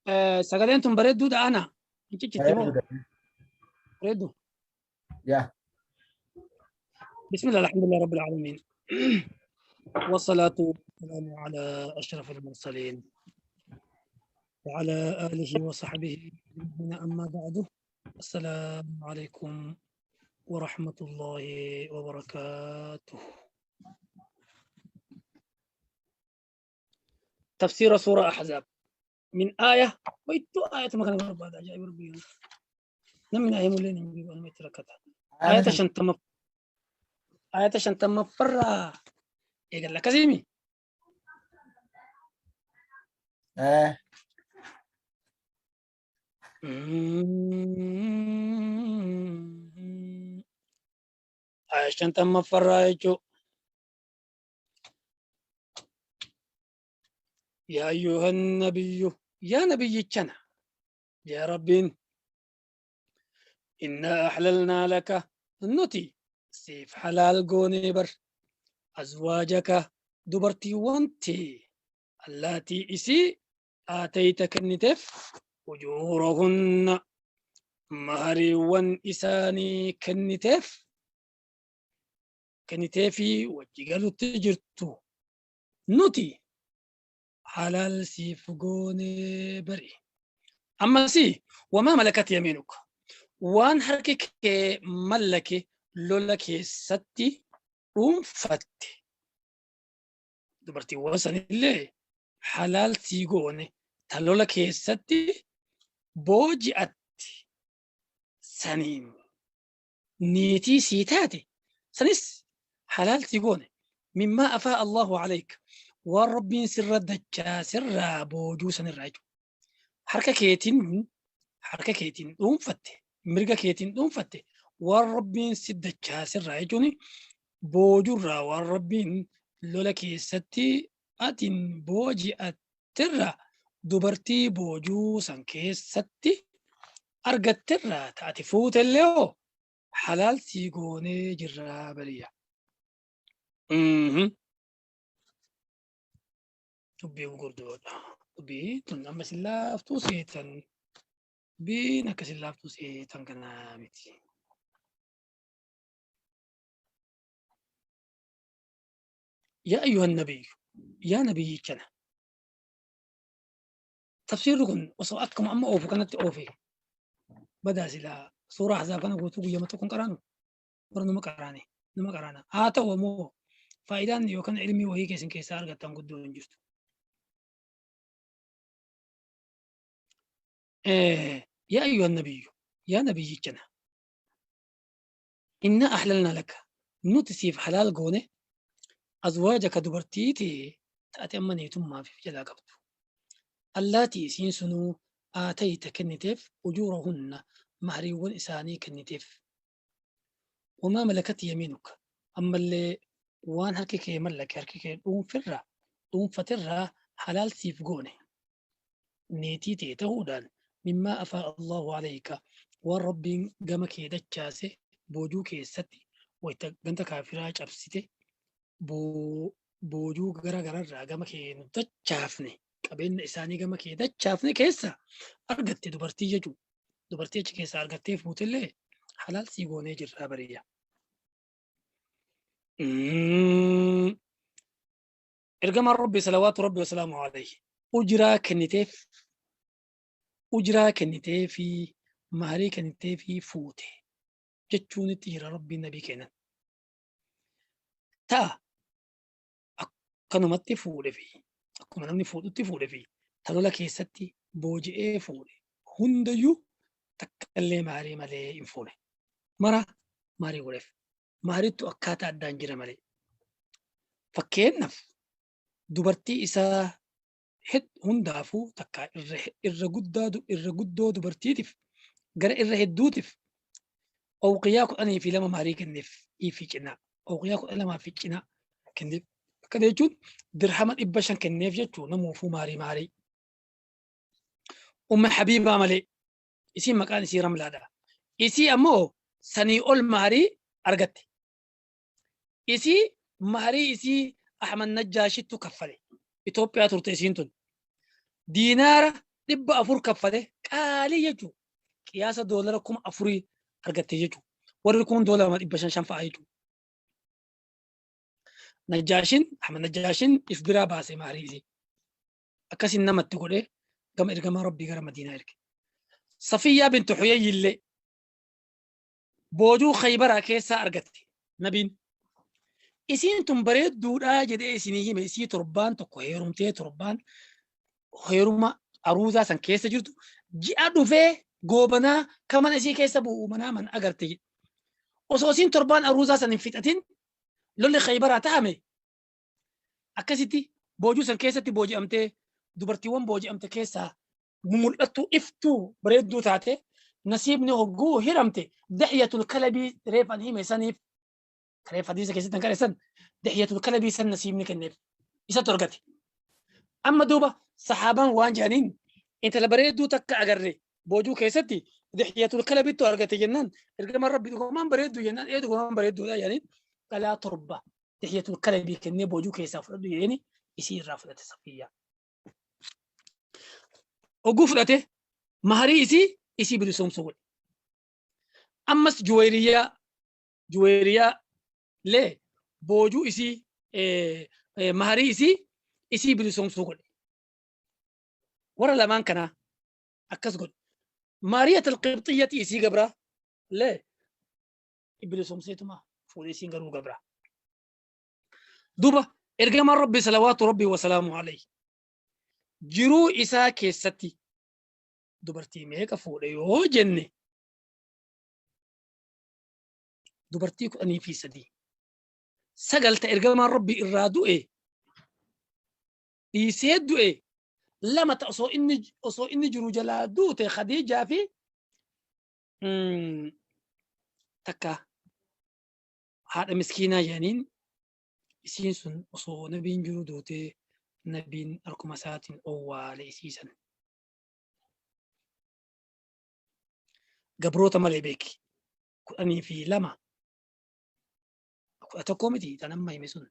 Sagaleen tun bareedduudha ana. Hin ciccitti moo? Bareedduudha. Bareeddu. Yaa. بسم الله الحمد لله رب العالمين والصلاة والسلام على أشرف المرسلين وعلى آله وصحبه أجمعين أما بعد السلام عليكم ورحمة الله وبركاته. تفسير سورة أحزاب من آية ويتو آية ما كان بعد عجائب ربي نمن آية مولين يجيب أن يتركتها آية شنتم آية شنتم فرا إيه لك زيمي. Eh. آية شنتم فرا يجو يا أيها النبي يا نبي كنا يا ربين إنا أحللنا لك نتي سيف حلال قونيبر أزواجك دبرتي وانتي اللاتي إسي آتيت كنتف أجورهن مهري وان إساني كنتف كنتفي وجيغالو تجرتو نتي حلال سيف قونيبري أما سي وما ملكت يمينك وان حركك ملك لولك ستي رمفت دبرتي وصل اللي حلال سيغوني تلولك ستي بوجئت سنين نيتي سيتاتي سنس حلال سيغوني مما أفاء الله عليك والرب سر الدجا سر بوجو سن الرجل حركة كيتين حركة كيتين رمفت مرقة كيتين رمفت والرب سد سر رجل بوجرا والرب لولك ستي أتين بوجي أترى دبرتي بوجو سنكي ستي أرقترى تأتي فوت الليو حلال سيقوني جرى بريا. دبي وقردود دبي تنمس سلافتو سيتن بينك سلافتو سيتن كنامتي. يا أيها النبي يا نبي كنا تفسيركم وصوأتكم أما أوفو كانت أوفي بدأ سلا سورة أحزاب كان قلتوا يوم تكون قرانو ورنو ما قراني نما قرانا هذا ومو فإذا يكون علمي وهي كيسن كيسار قد تنقدون جست. يا أيها النبي يا نبي كنا إنا أحللنا لك نتسيف حلال قونه أزواجك دبرتيتي تأتي أمني ثم في جلا قبض اللاتي سينسنو آتيت كنتف أجورهن مهريون إساني كنتف وما ملكت يمينك أما اللي وان هركك ملك هركك دوم فرة دوم فترة حلال سيف قونه نيتي تهودان مما أفاء الله عليك والرب قمك دجاسه بوجوك ستي ويتقنت كافراج أبسيتي boojuu gara gararraa gama kee nu dachaafne qabeenya isaanii gama kee dachaafne keessa argatte dubartii jechuudha. Dubartii achi keessa argattee fuutillee halaal sii goonee jirraa bariyya. Ergamaan Rabbi salawaatu Rabbi wasalaamu alayhi ujiraa kennitee fi maharii kennitee fi fuute jechuun itti jira Rabbiin nabii kennan. Ta'a akkanumatti fuudhe fi akkuma namni fuudhutti fuudhe fi talola keessatti booji'ee fuudhe hundayyuu takka illee maharii malee hin fuune. Mara maharii godheef. Maharittu akkaataa addaan jira malee. Fakkeenyaaf dubartii isaa hundaafuu takka irra guddoo dubartiitiif gara irra hedduutiif awqiyaa 12 maharii kenneef fi cinaa. Awqiyaa 12 fi cinaa kenneef. Akkana jechuun dirhama 500 kenneef jechuun namuufuu maharii maharii. Umma Habiibaa malee isiin maqaan isii Ramlaadha. Isii ammoo sanii ol maharii argatte. Isii maharii isii Ahmad Najjaashittu kaffale. Itoophiyaa turte isiin tun. Diinaara 400 kaffale qaalii jechuudha. Qiyaasa doolara 4000 argatte jechuudha. Warri kun doolara 500 fa'a jechuudha. Najjaashin Ahmad Najjaashin if biraa baase maarii isii. Akkasiin namatti godhee gama ergamaa Rabbii gara Madiinaa erge. Safiyyaa bintu Huyayyi illee boojuu Khaybaraa keessaa argatte nabiin. Isiin tun bareedduudhaa jedhee isinii hime isii torbaan tokko heerumtee torbaan heeruma aruuzaa san keessa jirtu ji'a dhufee goobanaa ka mana isii keessa bu'u manaa man agarte jedhe. Osoo isiin torbaan aruuzaa san hin fixatin lolli Khaybaraa ta'ame akkasitti boojuu san keessatti booji'amtee dubartiiwwan booji'amte keessaa mul'attuu iftuu bareedduu taate nasiibni hogguu hiramte Dihyatul Kalabii reefan hime saniif reef hadiisa keessatti kan kadhe Dihyatul Kalabii san nasiibni kenneef isatu argate. Amma duuba sahaabaan waan jedhaniin intala bareedduu takka agarre boojuu keessatti Dihyatul Kalabittu argate jennaan ergamaan Rabbi dhugumaan bareedduu jennaan ee dhugumaan bareedduudha jedhaniin dhalaa 7 Dihyatul Kalabii kennee boojuu keessaa fudhadhu jedheeni isii irraa fudhate Safiyyaa. Oguu fudhate maharii isii isii bilisoomsuu godhe. Ammas Juwayriyaa lee boojuu isii maharii isii isii bilisoomsuu godhe. Warra lamaan kanaa akkas godhe. Maariyat al-Qibxiyyati isii gabraa lee bilisoomseetuma fuudhee isiin garuu gabraa. Duuba ergamaan Rabbi salawaatu Rabbi wasalaamu alayhi jiruu isaa keessatti dubartii meeqa fuudhe yoo jenne dubartii 13. 9 ta ergamaan Rabbi irraa du'e dhiisee du'e 2 ta osoo inni jiru jalaa duute Khadiijaa fi takka haadha miskiinaa jedhaniin isiin sun osoo nabiin jiru duutee nabiin harkuma isaatiin owwaale isiisan. Gabroota malee beeki. 12 11 miti tan amma hime sun.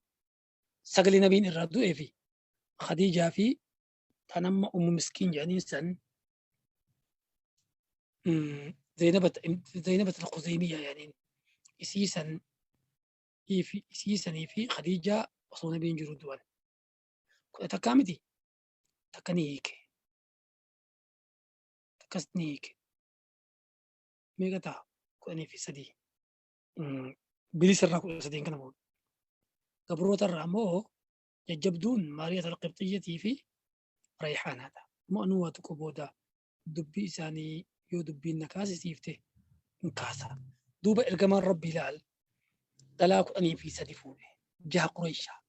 Sagali nabiin irraa du'ee fi Khadiijaa fi tan amma ummu miskiin jedhaniin san Zeynabat al-Khuzeymiyaa jedhaniin isii san isii sanii fi Khadiijaa osoo nabiin jiru du'an. 11 miti takka ni hiike. Takkas ni hiike. Meeqa ta'a? 13. Bilisa irraa 13 kana booda. Gabroota irraa ammoo jajjabduun Maariyat al-Qibxiyyatii fi Rayhaanaadha. Mo'anuu waa xiqqoo booda dubbii isaanii yoo dubbiin na kaasisiifte hin kaasa. Duuba ergamaan Rabbii laal dhalaa 13 fuudhe. Jaha Qureeshaa.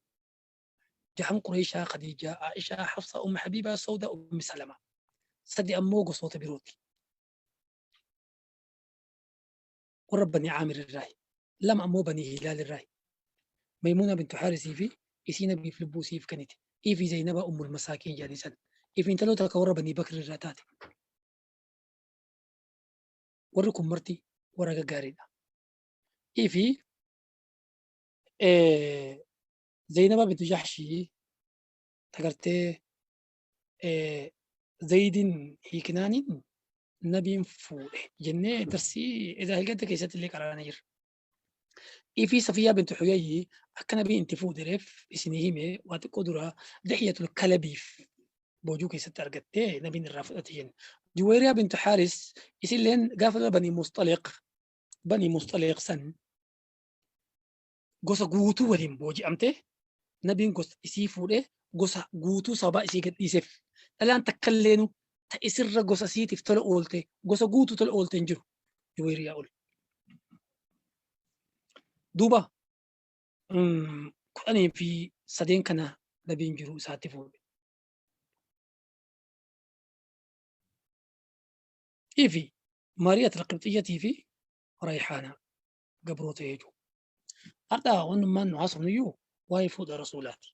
Jahan Qureeshaa Khadiijaa, Aishaa, Hafsa, Ummi Habiibaa, Sawdaa, Ummi Salamaa. Sadi ammoo gosoota birooti. Warra Bani Aamir irraayi. Lama ammoo Bani Hilaal irraayi. Maymuunaa bintu Haarisii fi isii nabiif lubbuu isiif kennite. Ifi Zaynabaa Ummul Masaakiin jedhanii san. Ifi intaloo takka warra Bani Bakr irraa taate. Warri kun marti warra gaggaariidha. Ifi Zaynabaa bintu Jahshii tagartee Zaydin hiiknaaniin nabiin fuudhe jennee darsii edaa hilgadda keessatti illee qaraana jirra. Ifii Safiyyaa bintu Huyayyi akka nabiin itti fuudheef isinii hime waa xiqqoo dura Dihyatul Kalabiif boojuu keessatti argattee nabiin irraa fudhate jenne. Juwayriyaa bintu Haaris isilleen gaafa dura Banii Musxaliq Banii Musxaliq san gosa guutuu waliin booji'amte nabiin gosa isii fuudhee gosa guutuu sababaa isii gadhiiseef dhalaan takkalleenu ta isirra gosa isiitiif tola oolte gosa guutuu tola oolte hin jiru Juwayriyaa ol. Duuba 13 kana nabiin jiru isaatti fuudhe. Ifi Maariyaat al-Qibxiyyatii fi Rayhaanaa gabroota jechuudha. Har'a wannummaan nu haasofnu iyyuu waa'ee fuudha rasuulaati.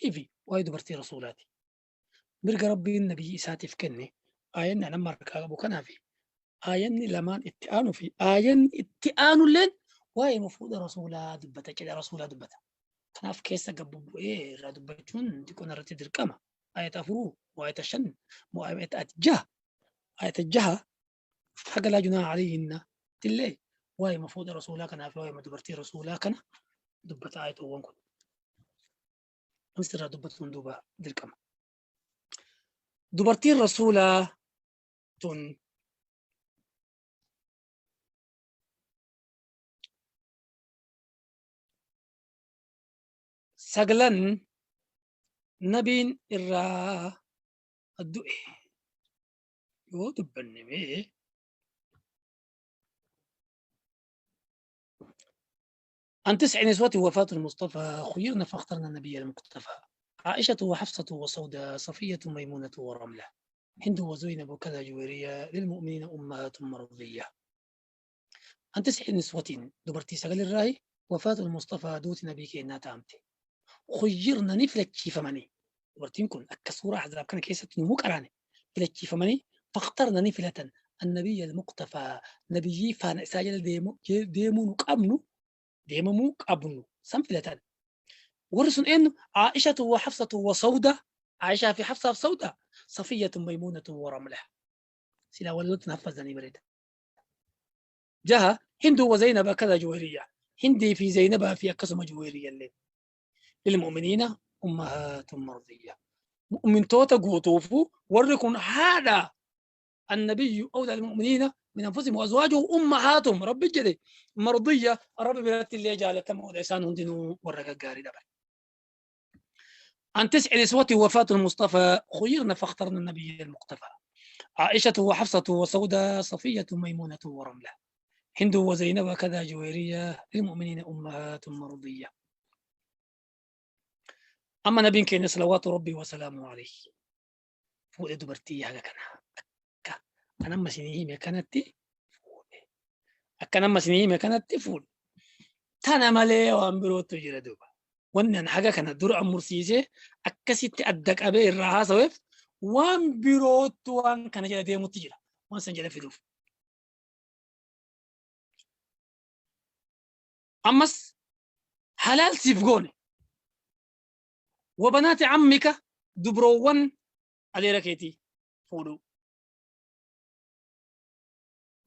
Ifi waa'ee dubartii rasuulaati. Mirga Rabbiin nabiyyi isaatiif kenne aayanni an amma harkaa qabu kanaa fi aayanni lamaan itti aanu fi aayanni itti aanulleen waa'ee fuudha rasuulaa dubbata, cidha rasuulaa dubbata. Kanaaf keessa gad bubbu'ee irraa dubbachuun xiqqoo narratti dirqama. Ayata afuruu moo ayata shan moo ayata jaha? Ayata jaha haga laa junaaha alayhinna tillee waa'ima fuudha rasuulaa kanaa fi waa'ima dubartii rasuulaa kana dubbata ayatoowwan kun. Kunis irraa dubbatuun duuba dirqama. Dubartiin rasuulaa tun saglan nabiin irraa du'e yoo dubbanne mee عن تسع نسوة وفاة المصطفى خيرنا فاخترنا النبي المقتفى عائشة وحفصة وسودة صفية ميمونة ورملة هند وزينب كذا جويرية للمؤمنين أمهات مرضية. عن تسع نسوة دبرتي سجل الرأي وفاة المصطفى دوت نبي كينا تامتي خيرنا نفلت فمني دبرتين كن أكسورة أحزاب كان كيسة نمو كراني فلت فمني فاخترنا نفلة النبي المقتفى نبي فان ساجل ديمو ديمو نقابنو deemamuu qabnu san filatan. Warri sun eenyu? Aa'ishatu wa Hafsatu wa Sawda. Aa'ishaa fi Hafsaa fi Sawda. Safiyyatu Maymuunatu wa Ramla. Silaa wallotti haffazanii bareeda. Jaha Hinduu wa Zaynaba kaza Juwayriyya. Hindii fi Zaynabaa fi akkasuma Juwayriyya illee. Lilmu'miniina ummahaatun mardiyya. Mu'mintoota guutuufu warri kun haadha النبي أولى المؤمنين من أنفسهم وأزواجه أمهاتهم رب جدي مرضية رب بلاد اللي جالت مودسان هندنو ورقة قاري دبل. عن تسع نسوة وفاة المصطفى خيرنا فاخترنا النبي المقتفى عائشة وحفصة وسودة صفية ميمونة ورملة هند وزينب كذا جويرية للمؤمنين أمهات مرضية. أما نبي كان صلوات ربي وسلامه عليه فوق دبرتي هذا كان أنا ما سنيه كانت أكنا ما سنيه كانت تفول تانا مالي وأمبرو تجرا دوبا وأن حاجة كانت دور أمور سيجي أكسيت أدك أبي الرها سويف وأمبرو توان كان جل ديمو تجرا وأن سنجل في دوف أمس حلال سيفغوني وبنات عمك دبروان على ركيتي فولو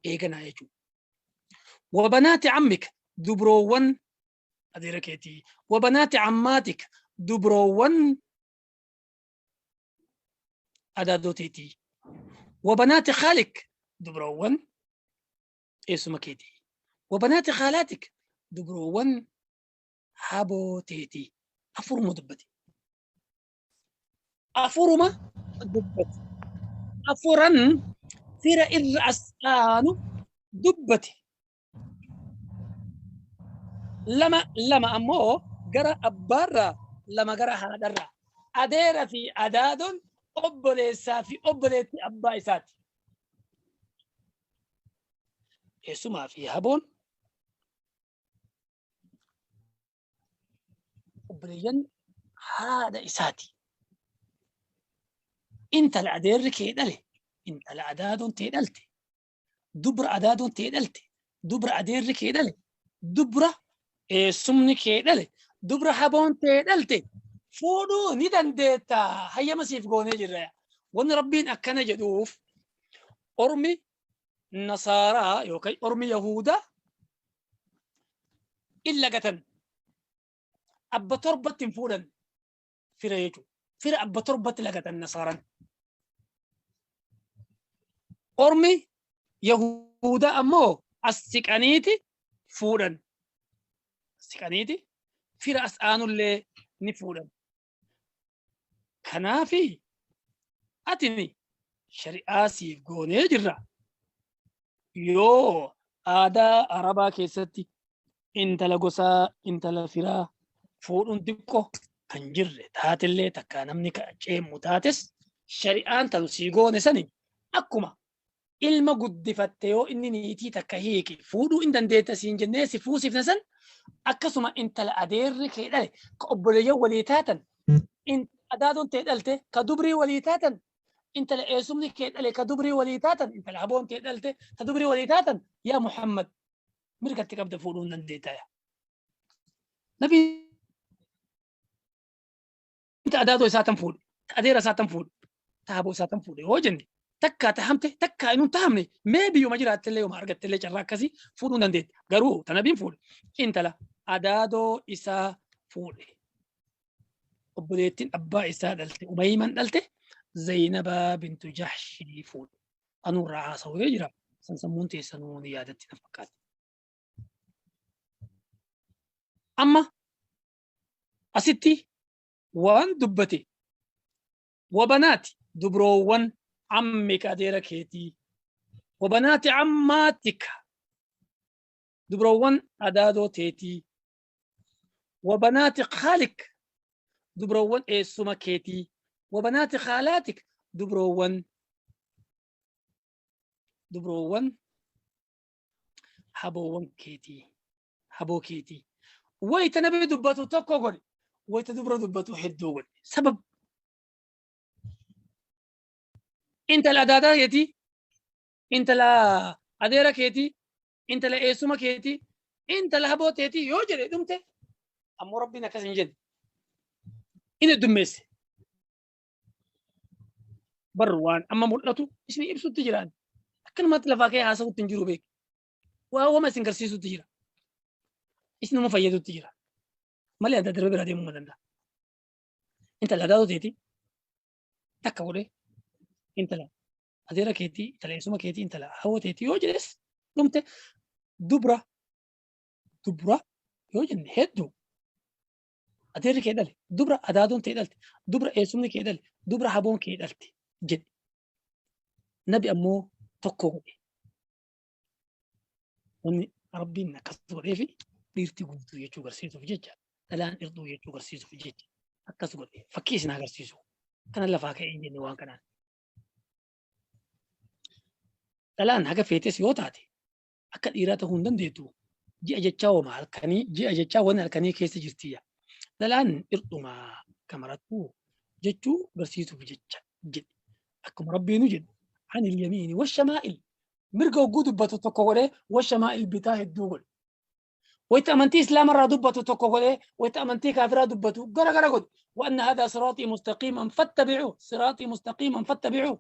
eeganaa jechuudha. Wabanaati ammika dubroowwan adeera keetii. Wabanaati ammaatika dubroowwan adaadoteetii. Wabanaati khalik dubroowwan eessuma keetii. Wabanaati khaalaatik dubroowwan habooteetii. Afuruma dubbate. Afuruma dubbate. Afuran fira irra as aanu dubbate. Lama lama ammoo gara abbaarraa lama gara haadharraa. Adeera fi adaadoon obboleessaa fi obboleettii abbaa isaati. Eessumaa fi haboon obboleeyyan haadha isaati. Intala adeerri kee dhale, intala adaadoon tee dhalte, dubra adaadoon tee dhalte, dubra adeerri kee dhale, dubra eessumni kee dhale, dubra haboon tee dhalte fuudhuu ni dandeetta. Hayyama siif goonee jirra. Wanni Rabbiin akkana jedhuuf ormi Nasaaraa yookaan ormi Yahudaa illa gatan abba torbatti hin fuudhan fira jechuudha. Fira abba torbatti lagatan Nasaaran. Ormi Yahudaa ammoo as siqaniiti fuudhan. Siqaniiti fira as aanullee ni fuudhan. Kanaafi atini shari'aa siif goonee jirra. Yoo aadaa Arabaa keessatti intala gosaa intala firaa fuudhuun xiqqoo kan jirre taatellee takka namni ceemmu taates shari'aan tanu sii goone sani akkuma ilma guddifatte yoo inni niitii takka hiiki fuudhuu hin dandeetta siin jennee si fuusifne san akkasuma intala adeerri kee dhale ka obboleeyyan walii taatan adaadoon tee dhalte ka dubrii walii taatan intala eessumni kee dhale ka dubrii walii taatan intala haboon tee dhalte ka dubrii walii taatan yaa Muhammad mirgatti qabda fuudhuu hin dandeetta. Nabi inta adaadoo isaa tan fuudhe Ta adeera isaa tan fuudhe. Ta haboo isaa tan fuudhe yoo jenne takkaa tahamte takkaa inuu tahamne mee biyyuma jiraattellee yooma argattellee carraa akkasii fuudhuu hin dandeetti. Garuu ta nabiin fuudhe intala adaadoo isaa fuudhe. Obboleettiin abbaa isaa dhalte Umayyiman dhalte Zaynabaa bintu Jahshii fuudhe. Anuu irraa haasawee jira. San sammuun teessanuu ni yaadatti na fakkaata. Amma asitti waan dubbate wabanaati dubroowwan ammika adeera keetii wabanaati ammaatika dubroowwan adaadoo teetii wabanaati khaalik dubroowwan eessuma keetii wabanaati khaalaatik dubroowwan dubroowwan haboowwan keetii haboo keetii wayita nabi dubbatu tokko godhe wayita dubra dubbatu hedduu godhe sabab intala adaadaa keetii intala adeera keetii intala eessuma keetii intala haboo teetii yoo jedhe dhumte ammoo rabbiin akkas hin jedhe inni heddummeesse bar waan amma mul'atu isin ibsutti jiraan akkanumatti lafaa ka'ee haasa'utti hin jiru beek waa wama isin garsiisutti jira isinuma fayyadutti jira malee adda darbe bira deemuu danda'a intala adaadoo teetii takka godhee intala adeera keetii intala eessuma keetii intala hawwa teetii yoo jedhes dhumte dubra dubra yoo jenne hedduu adeerri kee dhale dubra adaadoon tee dhalte dubra eessumni kee dhale dubra haboon kee dhalte jedhe nabi ammoo tokko godhe wanni rabbiin akkas godheefi dhiirti guutuu jechuu garsiisuuf jecha dhalaan dhirduu jechuu garsiisuuf jecha akkas godhe fakkii isin agarsiisu kana lafaa ka'ee hin jenne waan kanaan dhalaan haga feetes yoo taate akka dhiiraa ta'uu hin dandeettu. Ji'a jechaa wama halkanii ji'a jechaa waan halkanii keessa jirtiyya. Dhalaan irdhuma kamarattu jechuu barsiisuuf jecha jedhe. Akkuma rabbiinu jedhu anil yamiini washamaa'il mirga hogguu dubbatu tokko godhee washamaa'il bitaa hedduu godhe. Wayita amantii islaamarraa dubbatu tokko godhee wayita amantii kaafiraa dubbatu gara gara godhe. Wa'anna haadhaa siraaxii mustaqiiman fattabi'uu siraaxii mustaqiiman fattabi'uu.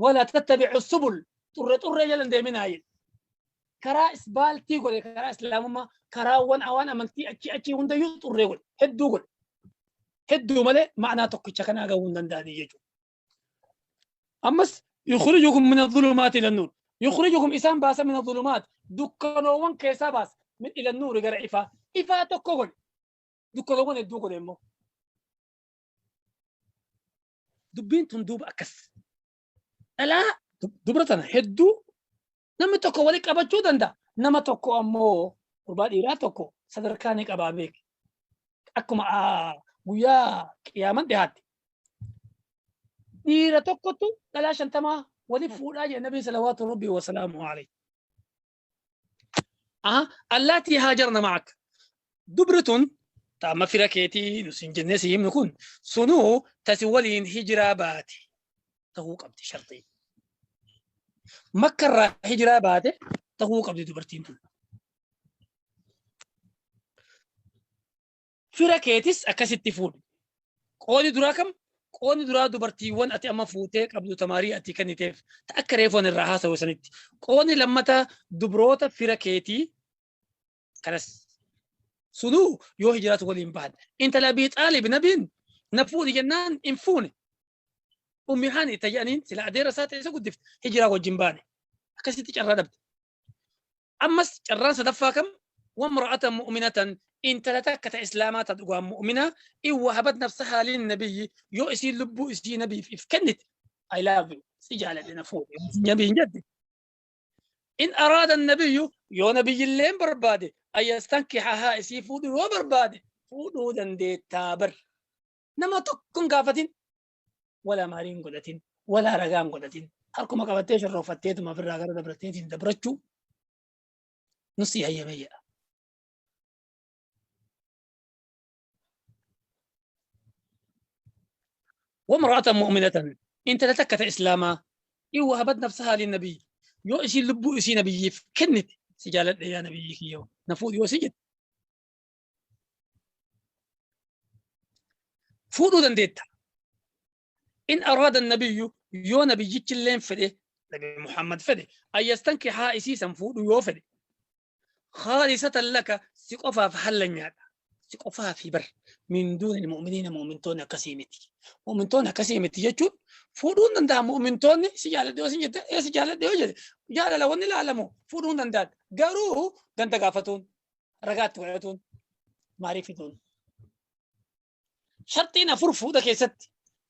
Wala tattabi'u subul xurre xurree jala hin deeminaa jedhe. Karaa isbaaltii godhe karaa islaamummaa karaawwan awaan amantii achi achii hundayyuu xurree godhe hedduu godhe. Hedduu malee ma'anaa tokkicha kanaa gahuu hin danda'anii jechuudha. Ammas yukhrijukum min adh-dhulumaati ila an-nuur. Yukhrijukum isaan baasa min adh-dhulumaat dukkanoowwan keessaa baasa min ila an-nuuri gara ifaa. Ifaa tokko godhe. Dukkanoowwan hedduu godhe immoo. Dubbiin tun duuba akkas. Dhalaa dubra tana hedduu namni tokko wali qabachuu danda'a. Nama tokko ammoo gurbaa dhiiraa tokko sadarkaa ni qabaa beek. Akkuma guyyaa qiyaaman dhihaatte. Dhiira tokkotu dhalaa 50 wali fuudhaa jedhe Nabiin salawaatu rabbii wasalaamu alayhi. Aha, allaatii haajarna ma'ak. Dubri tun ta amma fira keetii nu sin jennee si himnu kun sunuu tasi waliin hijiraa baate tahuu qabdi sharxii. Makka irraa hijiraa baate tahuu qabdi dubartiin tun. Fira keetis akkasitti fuudhi. Qoodi duraa kam? Qoodni duraa dubartiiwwan ati amma fuutee qabdu tamaarii ati kenniteef ta akka reefu ani irraa haasawe sanitti. Qoodni lammataa dubroota fira keetii kanas sunuu yoo hijiraatu waliin bahan. Intala Abii Xaalib nabiin na fuudhi jennaan hin fuune. Ummi Haani itti jedhaniin sila adeera isaa ta'e isa guddifte hijiraa wajjin baane. Akkasitti carraa dhabde. Ammas carraan sadaffaa kam? Wamra'atan mu'minatan intala takka ta islaamaa ta dhugaan mu'minaa in wahabat nafsahaa linnabiyyi yoo isiin lubbuu isii nabiif if kennite I love you si jaaladhe na fuudhi nabiin jette in araada nabiyyu yoo nabiyyilleen barbaade an yastankihahaa isii fuudhuu yoo barbaade fuudhuu dandeettaa bar nama tokko hin gaafatin walaa maarii hin godhatin walaa ragaa hin godhatin harkuma qabattee shorrooffatteetuma ofirraa gara dabratteetiin dabrachuu nusii hayyamee jedha. وامرأة مؤمنة انت لتكت إسلاما إن وهبت نفسها للنبي يو إسي لبو إسي نبي كنت سجالة يا نبي يو نفوذ يو سجد Fuudhuu dandeetta. In araada nabiyyu yoo nabiyyichi illeen fedhe, Nabi Muhammad fedhe, an yastankihaa isii san fuudhuu yoo fedhe, khaalisatan laka si qofaaf hallanyaadha. Si qofaafi bar min duuni mu'miniina mu'mintoonni akkasii miti. Mu'mintoonni akkasii miti jechuun fuudhuu hin danda'an mu'mintoonni si jaaladhe yoo sin jette ee si jaaladhe yoo jedhe jaalala wanni ilaalamu fuudhuu hin danda'an. Garuu ganda gaafatuun ragaa itti godhatuun maarii fiduun. Sharxiin afur fuudha keessatti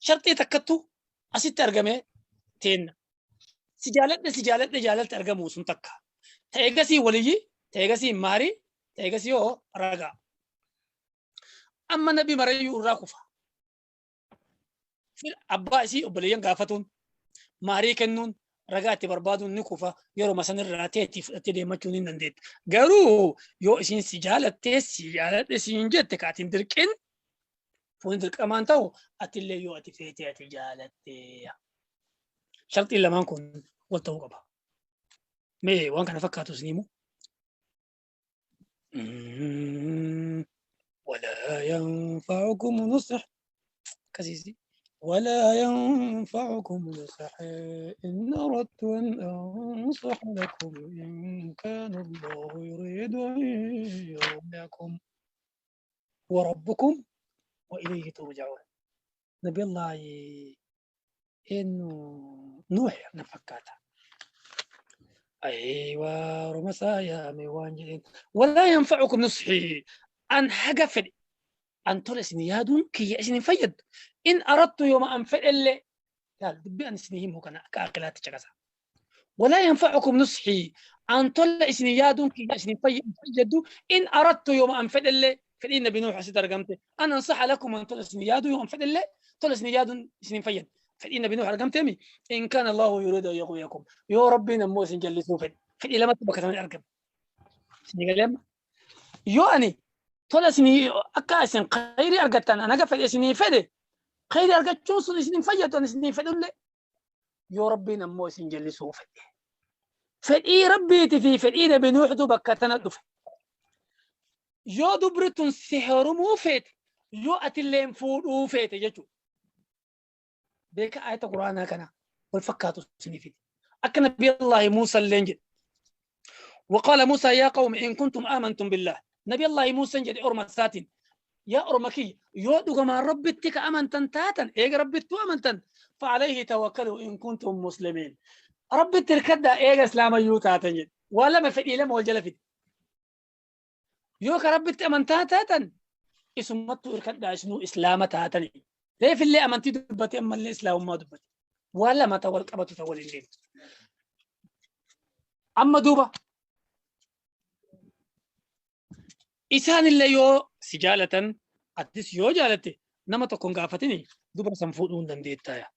sharxii takkattu asitti argame teenna. Si jaaladhe si jaaladhe jaalalti argamu sun takka. Ta'eegasii waliyyi, ta'eegasii maarii, ta'eegasii hoo ragaa. Amma nabi marayyuu irraa kufa. Abbaa isii obboleeyyan gaafatuun, maarii kennuun, ragaa itti barbaaduun ni kufa. Yeroo sanirraa teetti fudhattee deemachuun hin dandeetti. Garuu yoo isiin si jaalattee si jaaladhe siin jette kaatiin dirqin fuun dirqamaan ta'u atillee yoo ati feetee ati jaalattee. Sharxiin lamaan kun wal ta'uu qaba. Mee waan kana fakkaatu isin himu. ولا ينفعكم نصح كسيسي ولا ينفعكم نصح إن أردت أن أنصح لكم إن كان الله يريد أن يغويكم وربكم وإليه ترجعون. نبي الله إنه نوح نفكاته أيوة رمسايا ميوان ولا ينفعكم نصحي أن حاجة فدي أن تولس نيادون كي يأسن فيد إن أردت يوم أن فد اللي قال دبي أن سنهم هو كان كأقلات تشغزا ولا ينفعكم نصحي أن تولس نيادون كي يأسن فيد إن أردت يوم أن فد اللي فدي النبي نوح سترجمته أنا أنصح لكم أن تولس نيادو يوم فد اللي تولس نيادون سنين فيد فدي النبي نوح رقمتمي إن كان الله يريد أن يغويكم يا ربي نموس جلسوا فد فدي لما تبقى كمان أرقم سنين يو أني تولسني أكاسن خيري أرقتان أنا قفل إسني فدي خيري أرقت شو إسني فيد أنا إسني فدي ولا يا ربي نموس جلسوا فدي فدي ربي تفي فدي نبي نوح بكتنا دف يو دبرتون سحر مو فيت يو أتلين فود وفيت يجو بك آية القرآن كنا والفكات سنفيد أكن نبي الله موسى اللينجد وقال موسى يا قوم إن كنتم آمنتم بالله نبي الله موسى جد أرمى ساتين يا أرمكي يودك ما ربتك أمنتن تاتا إيه ربتو أمنتن فعليه توكلوا إن كنتم مسلمين رب تركدا إيه إسلام يوتاتا جد ولا ما فدي لما والجلفت يوك ربت أمنتا تاتا اسمتو إركدا شنو إسلام تاتا ليه في اللي أمنتي دبتي أما اللي إسلام ما دبتي ولا ما تول قبتو تول الليل أما دوبا إسان اللي يو سجالة أتس يو جالتي نما تكون قافتني دبر سنفودون دنديتايا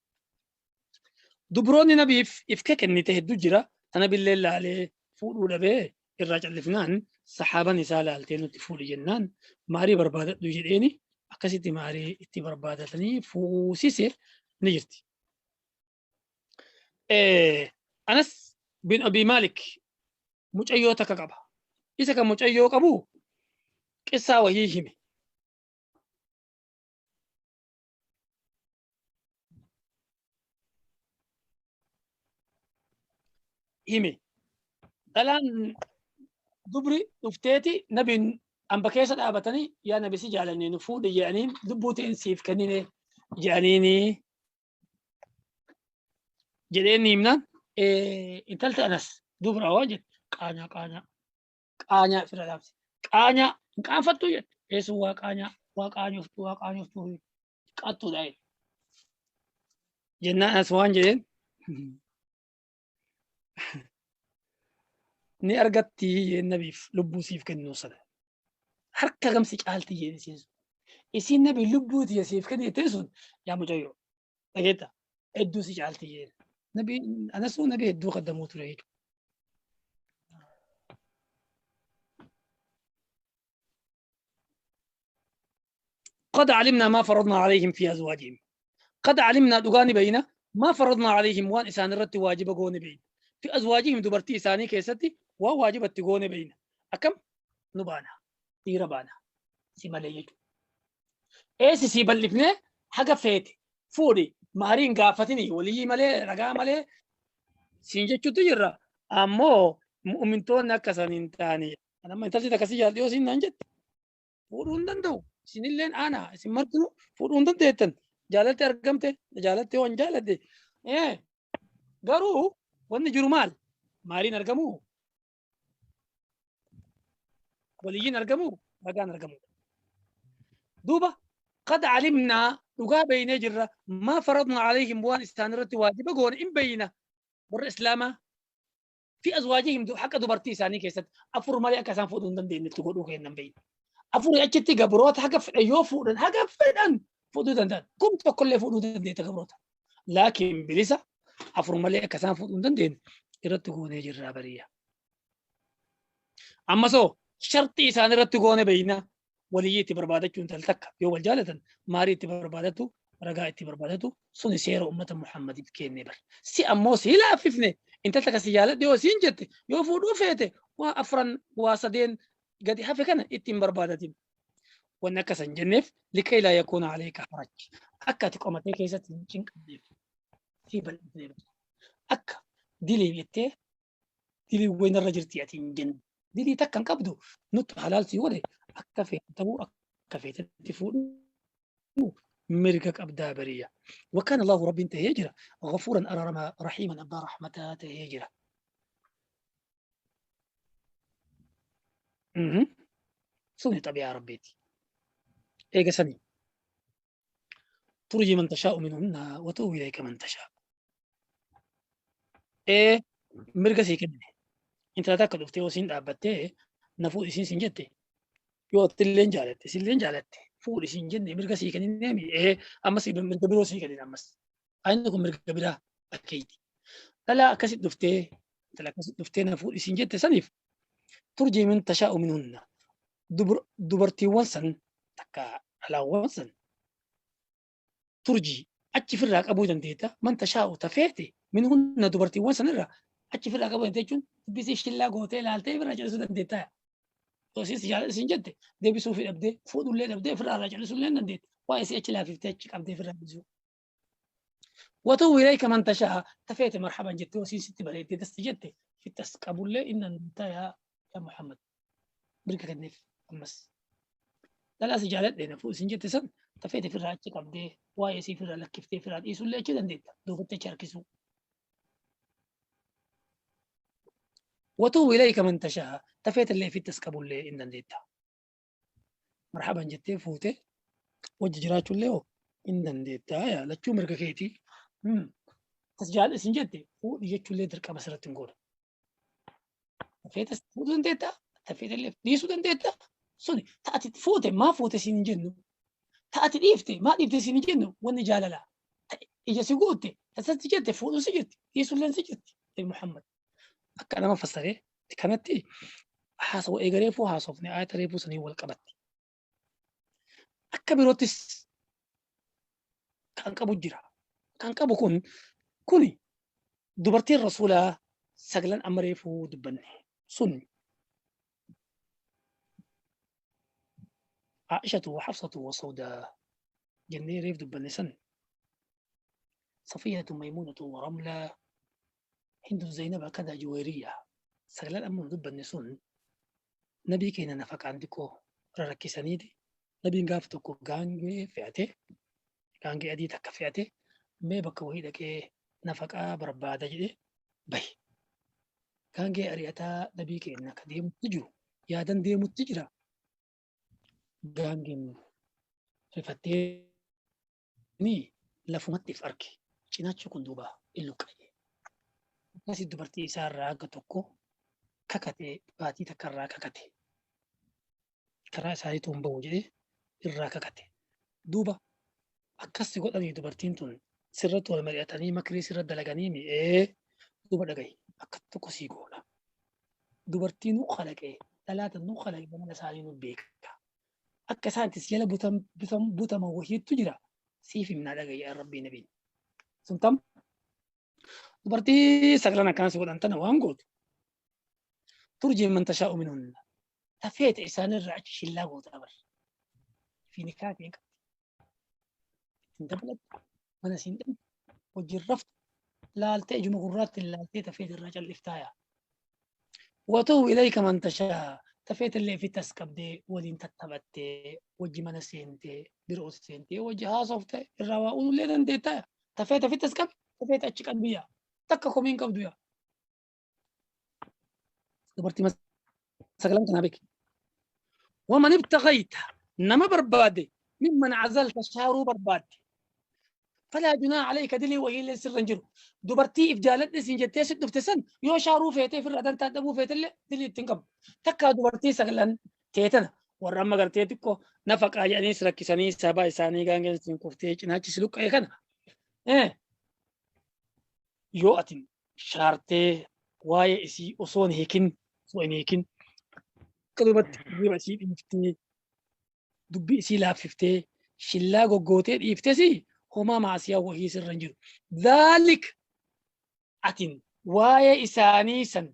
دبروني نبي إفكك إني تهدو جرا أنا بالليل عليه فودو لبيه الراجع اللي صحابة نساء لالتين تفولي جنان ماري بربادة دوجيني أكسيتي ماري إتي بربادة تاني فوسيسي نجرتي. أنس بن أبي مالك مجأيو تكاكبا إذا كان مجأيو كابو قصة وهي همي همي الآن دبري دفتيتي نبي أم بكيسة أبتني يا نبي سجالني نفود يعني دبوتين سيف كنيني جانيني جديني منان إيه انتلت أنس دبر أواجد قانيا قانيا قانيا في الأمس قانيا كان فتو يت إيش هو قانيا وقانيا فتو وقانيا فتو قطو داي جنا أنس وان جدين ni argatti nabiif lubbuu siif kennuu sana harka gamsi caalti jedhe isiin sun isiin nabi lubbuu tiyya siif kennite sun yaa mucayyoo dhageetta hedduu si caalti jedhe nabi anasuu nabi hedduu qaddamuu ture jechuudha. قد علمنا ما فرضنا عليهم في أزواجهم قد علمنا دغاني بينا ما فرضنا عليهم وان إسان الرت واجب غوني بين في أزواجهم دبرتي إساني كيستي وواجب التغوني بين أكم نبانا تيربانا سيماليجو إيس سيبلفنا Haga feete fuudhi mahariin gaafatini waliyyi malee ragaa malee siin jechuutu jirra. Ammoo mu'umintoonni akka san hin taane. Amma intalti takka si jaalladhu yoo siin naan jette fuudhuu hin danda'u. Isinilleen aanaa isin martinuu fuudhuu hin dandeettan. Jaalalti argamte jaalatti yoo hin jaaladde. Garuu wanni jiru maal? Maaliin argamuu? Waliyyiin argamuu? Ragaan argamuu? Duuba qad calimnaa dhugaa beeynee jirra maa faradna alayhim waan isaan irratti waajiba goone in beeyna warra islaamaa fi azwaajihim haqa dubartii isaanii keessatti afur malee akka isaan fuudhuu hin dandeenyetti godhuu kennan beeyna. Afurii achitti gabroota haga fedhan yoo fuudhan haga fedhan fuudhuu danda'an kum tokkollee fuudhuu dandeetta gabroota. Laakiin bilisa afur malee akka isaan fuudhuu hin dandeenye irratti goonee jirraa bariyya. Ammasoo sharxii isaan irratti goone beeyna waliyyii itti barbaadachuu intal takka yoo wal jaalatan maarii itti barbaadatu ragaa itti barbaadatu suni seera ummata Muhammadiif kenne bar. Si ammoo si laaffifne intal takka si jaaladhe yoo siin jette yoo fuudhuu feete waa afran waa sadeen gadi hafe kana ittiin barbaadatin. Wanni akka san jenneef likay laa yakuuna alayka haraj. Akka ati qomatee keessatti hin cinqamneef si bal'ifnee akka dilii jettee dilii waynarra jirti ati hin jenne. Dilii takka hin qabdu nutti halaal si godhe akka feete ta'uu akka feetetti fuudhuu mirga qabdaa bariyya. Wakkaan Allahu Rabbiin tahee jira. Ghafuuran araaramaa rahiiman abbaa rahmataa tahee jira. Suni xabi'aa Rabbiiti. Eega sanii. Turjii man tashaa'u minhunna wa tu'wi ilayka man tashaa'u. Mirga sii kennine. Intala takka dhuftee yoo siin dhaabbattee na fuudhi isiin siin jette yoo atilleen jaalatte isilleen jaalatte fuudhi siin jenne mirga sii kennineemi ammas mirga biroo sii kennine ammas. Inni kun mirga biraa akkeeyti. Dhalaa akkasitti dhuftee intala akkasitti dhuftee na fuudhi siin jette saniif turjii man tashaa'u minhunna. Dubartiiwwan san takka dhalaawwan san turjii achi firraa qabuu dandeetta. Man tashaa'u tafeete minhunna dubartiiwwan sanirraa achi firraa qabuu dandeetta jechuun dubbisii shillaa gootee ilaaltee firraa callisuu dandeetta. Yoo isiin si jaalladha siin jette deebisuu fi dhabdee fuudhullee dhabdee firraa irraa callisuullee hin dandeetta. Waa isii achi laafiftee achi qabdee firraa dhiisuu. Watuu ilayka man tashaa tafeete marhaban jettee yoo isiin sitti bareeddee dasti jette fittas qabullee inni dandeetta yaa Muhammad. Mirga kenneef ammas. Dhalaa si jaaladhe na fuudhi siin jette san tafeete firraa achi qabdee waa'ee isii firraa lakkiftee firraa dhiisuullee achi dandeetta. Duubatti achi harkisuu. Watuu ilayka man tashaa tafeete illee fittas qabullee hin dandeetta. Marhaban jettee fuutee wajji jiraachuullee hoo hin dandeetta. Yaa lachuu mirga keetii. Tas jaalladhe siin jette fuudhi jechuullee dirqama sirratti hin godhu. Tafeetas fuudhuu dandeetta. Tafeete illee dhiisuu dandeetta. Suni ta'ati fuute maa fuute siin hin jennu. Ta'ati dhiifte maa dhiifte siin hin jennu wanni jaalala. Ija si guutte tasatti jette fuudhuu si jirti dhiisuulleen si jirti. Nabi Muhammad akka nama fassaree kanatti haasawa eegareefuu haasofne ayata reefuu sanii wal qabatti. Akka biroottis kan qabu jira. Kan qabu kun kuni dubartiin rasuulaa sagalan amma reefuu dubbanne sun Aishatu wa Hafsatu wa Sawdaa jennee reef dubbanne san Safiyatu Maymuunatu wa Ramlaa Hindu Zainaba kada Juweeriyya sagalan amma dubbanne sun nabii keenya nafaqaan xiqqoo rarakkisaniiti. Nabiin gaaf tokko gaangee fe'ate gaangee adii takka fe'ate mee bakka wayii dhaqee nafaqaa barbaada jedhee bahe. Gaangee ari'ataa nabii keenya akka deemutti jiru yaadan deemutti jira. Gaangeen rifattee ni lafumatti if arge cinaachi kun duuba in luqqa'e. Akkasii dubartii isaarraa akka tokko kakate baatii takka irraa kakate. Karaa isaaniitu hin bahu jedhee irraa kakate. Duuba akkas si godhanii dubartiin tun sirratti wal mari'atanii makrii sirra dalaganii mi'ee duuba dhagahi akka tokko sii goona. Dubartii nu kalaqee dhalaata nu kalaqee mana isaanii nu beeka. Akka isaan itti si jala butaman wahiitu jira siif himnaa dhagahi yaa Rabbii nabiin. Sun tam dubartii sagalan akkana si godhan tana waan gootu. Turjii man tashaa'u minhunna. Tafeete isaanirraa achi shillaa goota bar. Fi nikaa kee qabdi. Hin dabalattu, mana siin dhabdu, wajjin raftu, laaltee ijuma gurraatti laaltee tafeet irraa calliftaaya. Watuhu ilayka man tashaa tafeet illee ofitti as qabdee waliin tattaphattee wajji mana seentee biroo seentee wajji haasofte irraa waa uullee dandeettaaya. Tafeet ofitti as qabi tafeet achi qabiyya. Takka komiin qabdu yaa. Dubartii sagalan kanaa beeki. Waman ibtagayta nama barbaade mimman azalta shaaruu barbaadde. Falaa junaa alayka dilii wahiillee sirra hin jiru. Dubartii if jaaladhe siin jettee si dhufte san yoo shaaruu feetee ofirraa dantaa dhabuu feetellee dilii ittiin qabdu. Takkaa dubartii sagalan teetana warra amma gartee xiqqoo nafaqaa jedhanii si rakkisanii sabaa isaanii gaangeen siin kuftee cinaachi si luqqa'e kana. Yoo ati shaartee waa'ee isii osoo hin hiikin osoo hin hiikin akka duubatti hirriba isii dhiiftee dubbii isii laaffiftee shillaa goggootee dhiiftesi homaa maasiyaa wahii sirra hin jiru. Dhaalik atin waa'ee isaanii san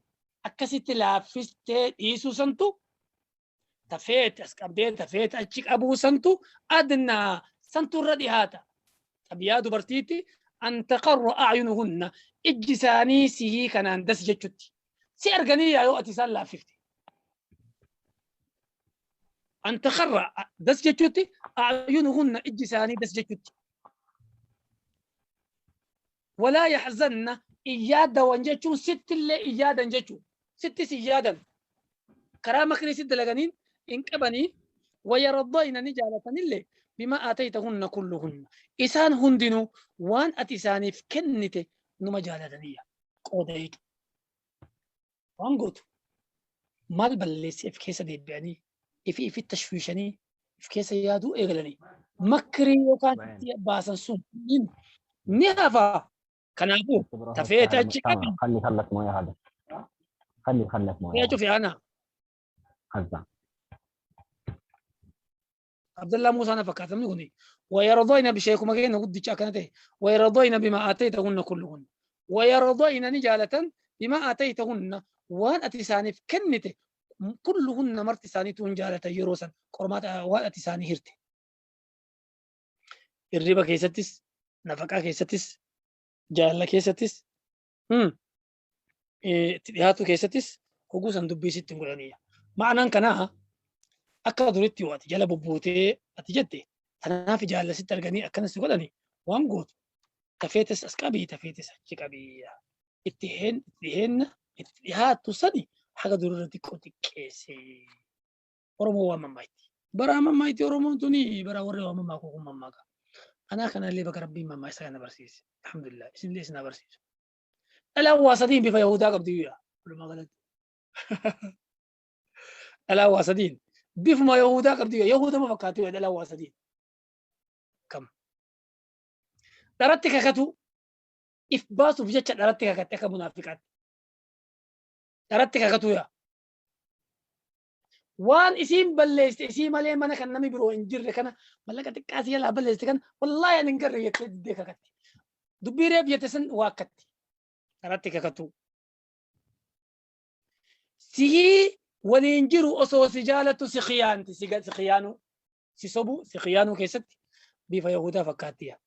akkasitti laaffistee dhiisuu santu tafeete as qabdee tafeete achi qabuu santu adnaa santu irra dhihaata. Xabiyaa dubartiitti an taqarra a'yunuhunna ijji isaanii sihii kanaan das jechutti. Si arganii yaa yoo ati isaan laaffifte. An taqarra das jechutti a'yunuhunna ijji isaanii das jechutti. Walaa yaxzanna iyyaaddawan jechuun sittillee iyyaadan jechuu. Sittis iyyaadan. Karaa makrii sitti dalaganiin hin qabanii wayaradayna ni jaalatanillee bima aataytahunna kulluhunna. Isaan hundinuu waan ati isaaniif kennite numa jaalataniyya. Qooda jechuudha. Waan gootu maal balleessee if keessa deebi'anii ifi ifi tashwiishanii if keessa yaaduu eegalanii makrii yookaan itti baasan sun ni hafa. Kanaafuu tafeete achi qabi. خلي خلك مويه هذا خلي خلك مويه Yaa cufi ana. خزان Abdallaa Muusaa na fakkaata namni kuni. Wayardayna bisheekuma keenya guddicha akkana ta'e. Wayardayna bimaa aataytahunna kulluhunna. Wayardayna ni jaalatan bimaa aataytahunna waan ati isaaniif kennite kulluhunna marti isaaniitu hin jaalatan yeroo san qormaata waan ati isaanii hirte. Hirriba keessattis nafaqaa keessattis jaalala keessattis itti dhiyaatu keessattis hoguu san dubbii sitti hin godhaniyya. Ma'anaan kanaa akka duritti yoo ati jala bubbuutee ati jette tanaaf jaalala sitti arganii akkanas si godhani waan gootu tafeetes as qabii tafeetes achi qabii itti dhiheenna itti dhihaattu sani haga durirra xiqqoo xiqqeesse. Oromoo waan mammaayti. Bara mammaayti Oromoon tuni bara warri waan mammaaku kun mammaaka. Anaa kanallee bakka Rabbiin mammaa isa kana barsiise. Alhamdulillah isinillee isin haa barsiisu. Dhalaan waa sadiin bifa Yahudaa qabdi guyyaa. Walumaa galatti. Dhalaan waa sadiin bifuma Yahudaa qabdi guyyaa. Yahuda ma fakkaatti guyyaa dhalaan waa sadiin. Kam. Dharatti kakatu if baasuuf jecha dharatti kakatte akka munaafiqaatti. Dharatti kakatu yaa. Waan isiin balleessite isii malee mana kan namni biroo hin jirre kana mallaqa xiqqaa si jalaa balleessite kana wallaahi ani hin garre jettee diddee kakatti. Dubbii reef jette san waakkatti. Dharatti kakatu. Sihii waliin jiru osoo si jaalattu si khiyaanti si khiyaanuu si sobu si khiyaanuu keessatti bifa Yahudaa fakkaatti yaa.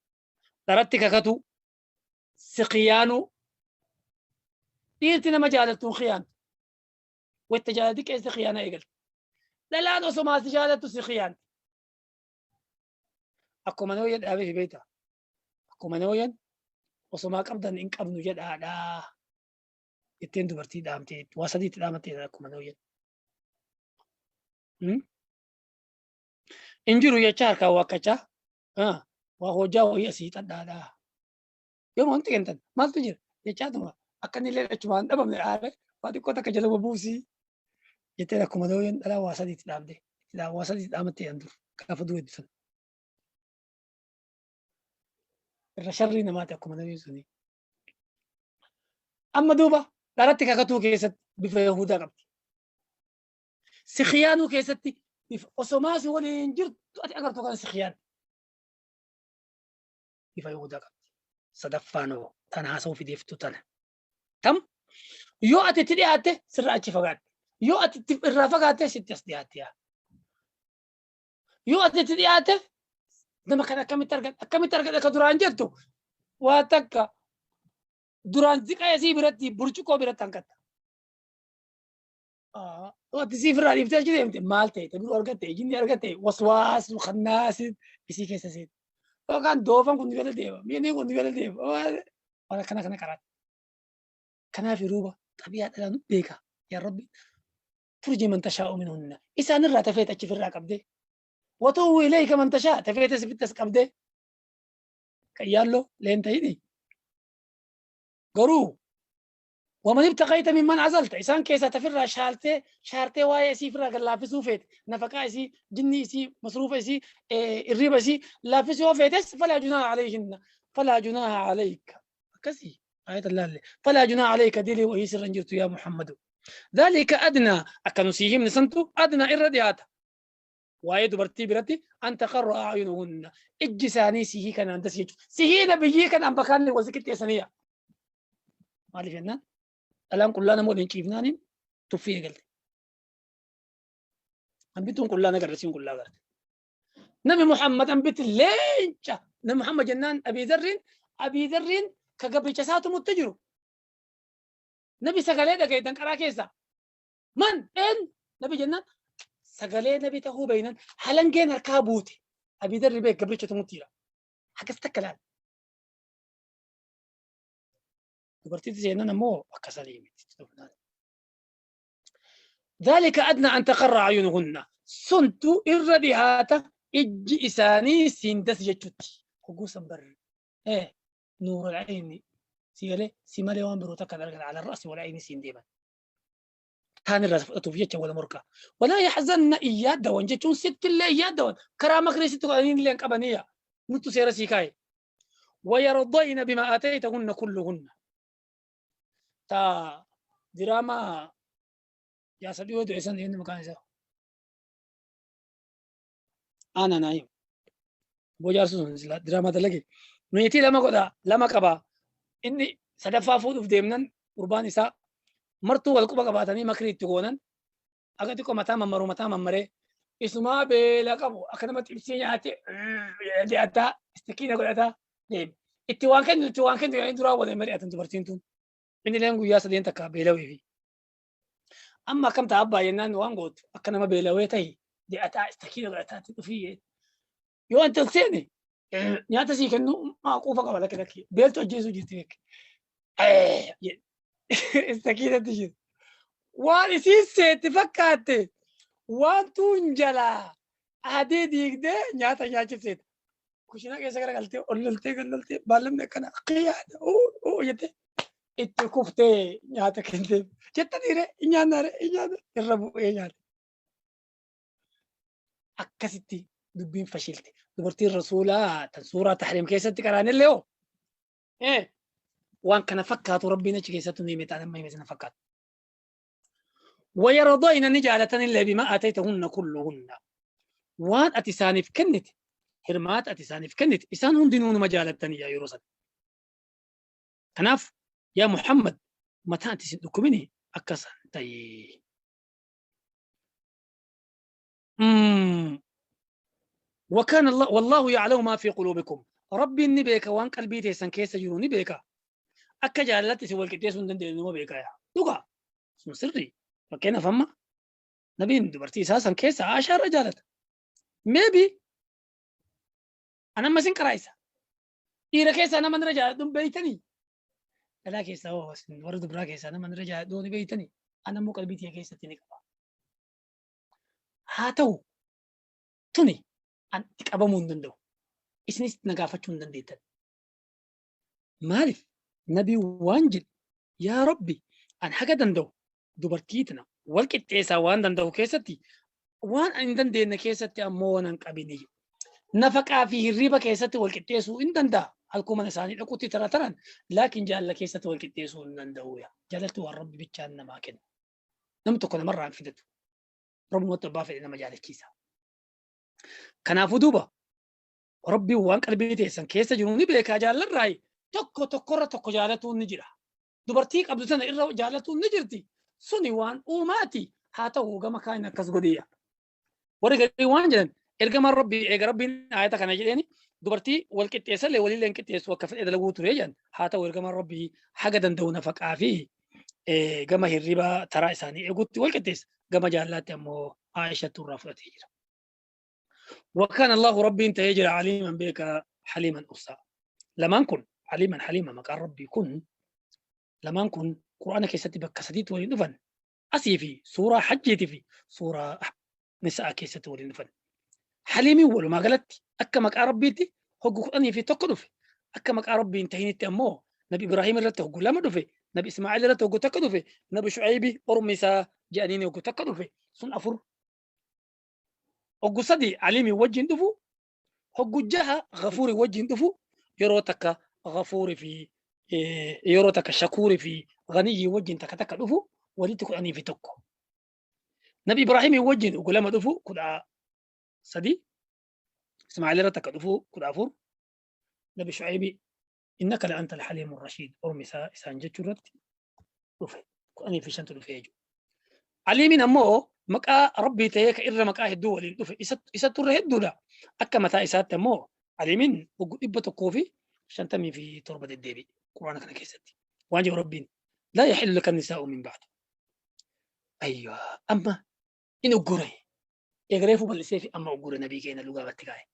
Dharatti kakatu si khiyaanuu dhiirti nama jaalattu hin khiyaantu. Wetta jaalati keessa khiyaana eegalti. Dhalaan osoo si jaalattu si khiyaanti. Akkuma nooyyan dhaabee fi beektaa. Akkuma nooyyan osomaa qabdan hin qabnu jedhaadhaa. Ittiin dubartii dhaamtee waa sadiitti dhaamattee akkuma nooyyan. Hin jiru jecha harkaan waakkachaa waa hojjaa wayii asii xadhaadhaa. Yoo wanti kennan maaltu jira jechaatuma akka inni illee achumaan dhabamne dhaabee waa xiqqoo takka jala buusii jettee akkuma nooyyan dhalaa waa sadiitti dhaamte waa sadiitti dhaamattee dur gaafa du'e san. Irra sharrii namaati akkuma namni suni. Amma duuba dharatti kakatuu keessatti bifa Yahudaa qabdi. Si khiyaanuu keessatti bifa osomaa si waliin jirtu ati agartu kan si khiyaan. Bifa Yahudaa qabdi. Sadaffaanoo tana haasa'uu fideeftu tana. Tam yoo ati itti dhiyaatte sirra achi fagaatte. Yoo ati itti irraa fagaatte sitti as dhiyaatte yaa. Yoo ati itti dhiyaatte Nama kana akkamitti argadha akkamitti argadha ka duraan jettu waa takka duraan ziqaa isii biratti burcuqqoo biratti hanqatta. Wanti siif irraa dhiiftee achi deemte maal ta'e tabiru argatte jinni argatte waswaas kannaasin isii keessa seete. Yookaan doofan kun jala deema miini kun jala deema waan akkana kana qaraatti. Kanaaf ruuba xabiyaa dhalaa nu beeka yaa rabbi turjii man tashaa'u minhunna isaan irraa tafeet achi firraa qabdee watu'u ilayka man tashaa tafeete sifittas qabdee kan yaalloo leen ta'ini garuu waman ibtaqayta mimman azalta isaan keessaa tafirraa shaaltee shaartee waa'ee isii firraa gad laaffisuu feete nafaqaa isii jinni isii masruufa isii irriba isii laaffisuu yoo feetes falaa junaaha alayhinna falaa junaaha alayka akkasii ayata laalle falaa junaaha alayka dilii wahii sirra hin jirtu yaa Muhammadu dhalika adnaa akka nu sii himne santu adnaa irra dhiyaata waa'ee dubartii biratti an taqarra a'yunuhunna ijji isaanii sihii kanaan das jechuudha. Sihii nabiyyii kanaan bakkaan wal qixxeessaniya. Maaliif jennaan dhalaan qullaa nama waliin ciifnaaniin tuffii eegalte. Hambituun qullaa nagarra siin qullaa garte. Nabi Muhammad hambitti leenca. Nabi Muhammad jennaan Abii Dharriin Abii Dharriin ka gabricha isaatu mutti jiru. Nabi sagalee dhagaye danqaraa keessaa. Man een nabi jennaan sagalee nabi tahuu beeynan halangeen harkaa buute. Abii Dharri beek gabricha tumutti jira. Akkas takka laal. Dubartiitti seenan ammoo akka sanii miti. Dhalika adna an taqarra ayunuhunna. Suntu irra dhihaata ijji isaanii siin das jechutti. Hogguu san barri. Nuura al'ayni si galee si malee waan biroo takka argan ala ra'si wal ayni siin deeman. Taan irraa fudhatuuf jecha wal morka. Walaa yaxzanna in yaaddawan jechuun sitti illee in yaaddawan karaa makrii sitti godhanii illee hin qabaniya. Nuttu seera sii kaaye. Wayardayna bima aataytahunna kulluhunna. Ta diraamaa jaarsa dhiyoo du'e san eenyu maqaan isaa? Aanaa Naayim. Boo jaarsi sun sila diraamaa dalage. Meetii lama godha lama qaba. Inni sadaffaa fuudhuuf deemnan gurbaan isaa martuu wal quba qabaatanii makrii itti goonan akka xiqqoo mataa mammaru mataa mammaree isumaa beela qabu akka nama xibsii nyaate dhiyataa istikiina godhataa deeme. Itti waan kennu itti waan kennu jedhanii duraa waliin mari'atan dubartiin tun. Inni leen guyyaa sadeen takka beelawee fi. Amma akkam ta'a abbaa jennaan waan gootu akka nama beelawee tahi dhiyataa istikiina godhataa itti dhufii. Yoo ante ol seene nyaata sii kennu maa quufa qaba lakki lakki beeltu ajjeesuu jirti beek. Istakiinatti jiru. Waan isiin seetti fakkaatte waan tuun jalaa adii diigdee nyaata nyaachifteeta. Kushinaa keessa garagaltee ol loltee gad loltee baallamni akkana qiyyaadha oo jettee itti kuftee nyaata kenniteef. Jettanii ree hin nyaannaa ree hin nyaanna irra bu'ee nyaate. Akkasitti dubbiin fashilte. Dubartiin rasuulaa tan suuraa tahriim keessatti qaraanillee hoo waan kana fakkaatu rabbiin achi keessatti nu hime ta'an amma hime sana fakkaatu. Wayardayna ni jaalatanillee bimaa aataytahunna kulluhunna. Waan ati isaaniif kennite hirmaata ati isaaniif kennite isaan hundinuu numa jaalatanii yaa yeroo sana. Kanaaf yaa Muhammad mataan ati isin dhukkubini akka isaan ta'e. وكان الله والله يعلم ما في قلوبكم ربي ni beeka waan qalbii teessan keessa jiru ni beeka akka jaalalatti isin wal qixxeessuu hin dandeenye numa beeka yaa dhugaa sun sirrii fakkeenyaaf amma nabiin dubartii isaa san keessa Aashaa irra jaalata maybe an amma isin qaraayisa dhiira keessaa nama irra jaaladhu hin beeytanii dhalaa keessaa hoo isin warra dubaraa keessaa nama irra jaaladhu ni beeytanii an ammoo qalbii tiyya keessatti ni qaba haa ta'u tuni an itti qabamuu hin danda'u. Isinis na gaafachuu hin dandeettan. Maaliif nabii waan jedhe yaa Rabbi an haga danda'u dubartii tana wal qixxeessaa waan danda'u keessatti waan an hin dandeenye keessatti ammoo waan an qabine jedhe. Nafaqaa fi hirriba keessatti wal qixxeessuu hin danda'a. Halkuu mana isaanii dhaquutti tara taran laakiin jaalala keessatti wal qixxeessuu hin danda'u. Jaalalti waan Rabbi bichaan namaa kennu. Namni tokko namarraa hin fidatu. Rabbumatti abbaa fedhe nama jaalachiisa. Kanaafuu duuba Rabbiin waan qalbii teessan keessa jiru ni beekaa jaalarraayi tokko tokkorra tokko jaalatuun ni jira. Dubartii qabdu sana irra jaalatuun ni jirti. Suni waan uumaati. Haa ta'u gama kaan akkas godhiya. Warri garii waan jedhan Ergamaan Rabbii eega Rabbiin aayata kana jedheeni dubartii wal qixxeessallee walillee hin qixxeessu akka fedhe dalaguu ture jedhan. Haa ta'u, ergamaan Rabbii haga danda'u nafaqaa fi gama hirriba taraa isaanii eegutti wal qixxeessa. Gama jaallaatti ammoo Aayishatu irraa fudhatee jira. وكان الله Rabbiin ta'ee jira عليما beekaa حليما obsaa. Lamaan kun عليما حليما maqaan Rabbii kun lamaan kun Qur'aana keessatti bakka sadiitti waliin dhufan. Asii fi suuraa Hajjiitii fi suuraa Nisaa keessatti waliin dhufan. Haliimiin walumaa galatti akka maqaa Rabbiitti hoggu 11 dhufe. Akka maqaa Rabbiin tahinitti ammoo Nabi Ibraahim irratti hoggu 2 dhufe. Nabi Ismaa'il irratti hoggu 1 dhufe. Nabi Shu'aybi ormi isaa jedhaniin hoggu 1 dhufe. Sun afur. Hoggu 3 Aliimiin wajjin dhufu. Hoggu 6 Ghafuurii wajjin dhufu. Yeroo takka Ghafuurii fi yeroo takka Shakuurii fi Ganiyyii wajjin takka takka dhufu, walitti 11. Nabi Ibraahimii wajjin hoggu 2 dhufu, 13. Ismaa'il irratti takka dhufu, 14. Nabi Shu'aybi إنك لأنت الحليم الرشيد ormi isaa isaan jechuu irratti dhufe. 15tu dhufe jechuudha. Aliimiin ammoo maqaa Rabbii ta'ee ka irra maqaa hedduu waliin dhufe isattu irra hedduudha. Akka mataa isaatti ammoo Aliimiin hoggu 157 deddeebi'e Quraana kana keessatti. Waan jedhu Rabbiin: لا يحل لك النساء من بعد. أيوه, amma in uggure. Eega reefuu bal'isee fi amma uggure nabii keenya lugaabatti kaa'e.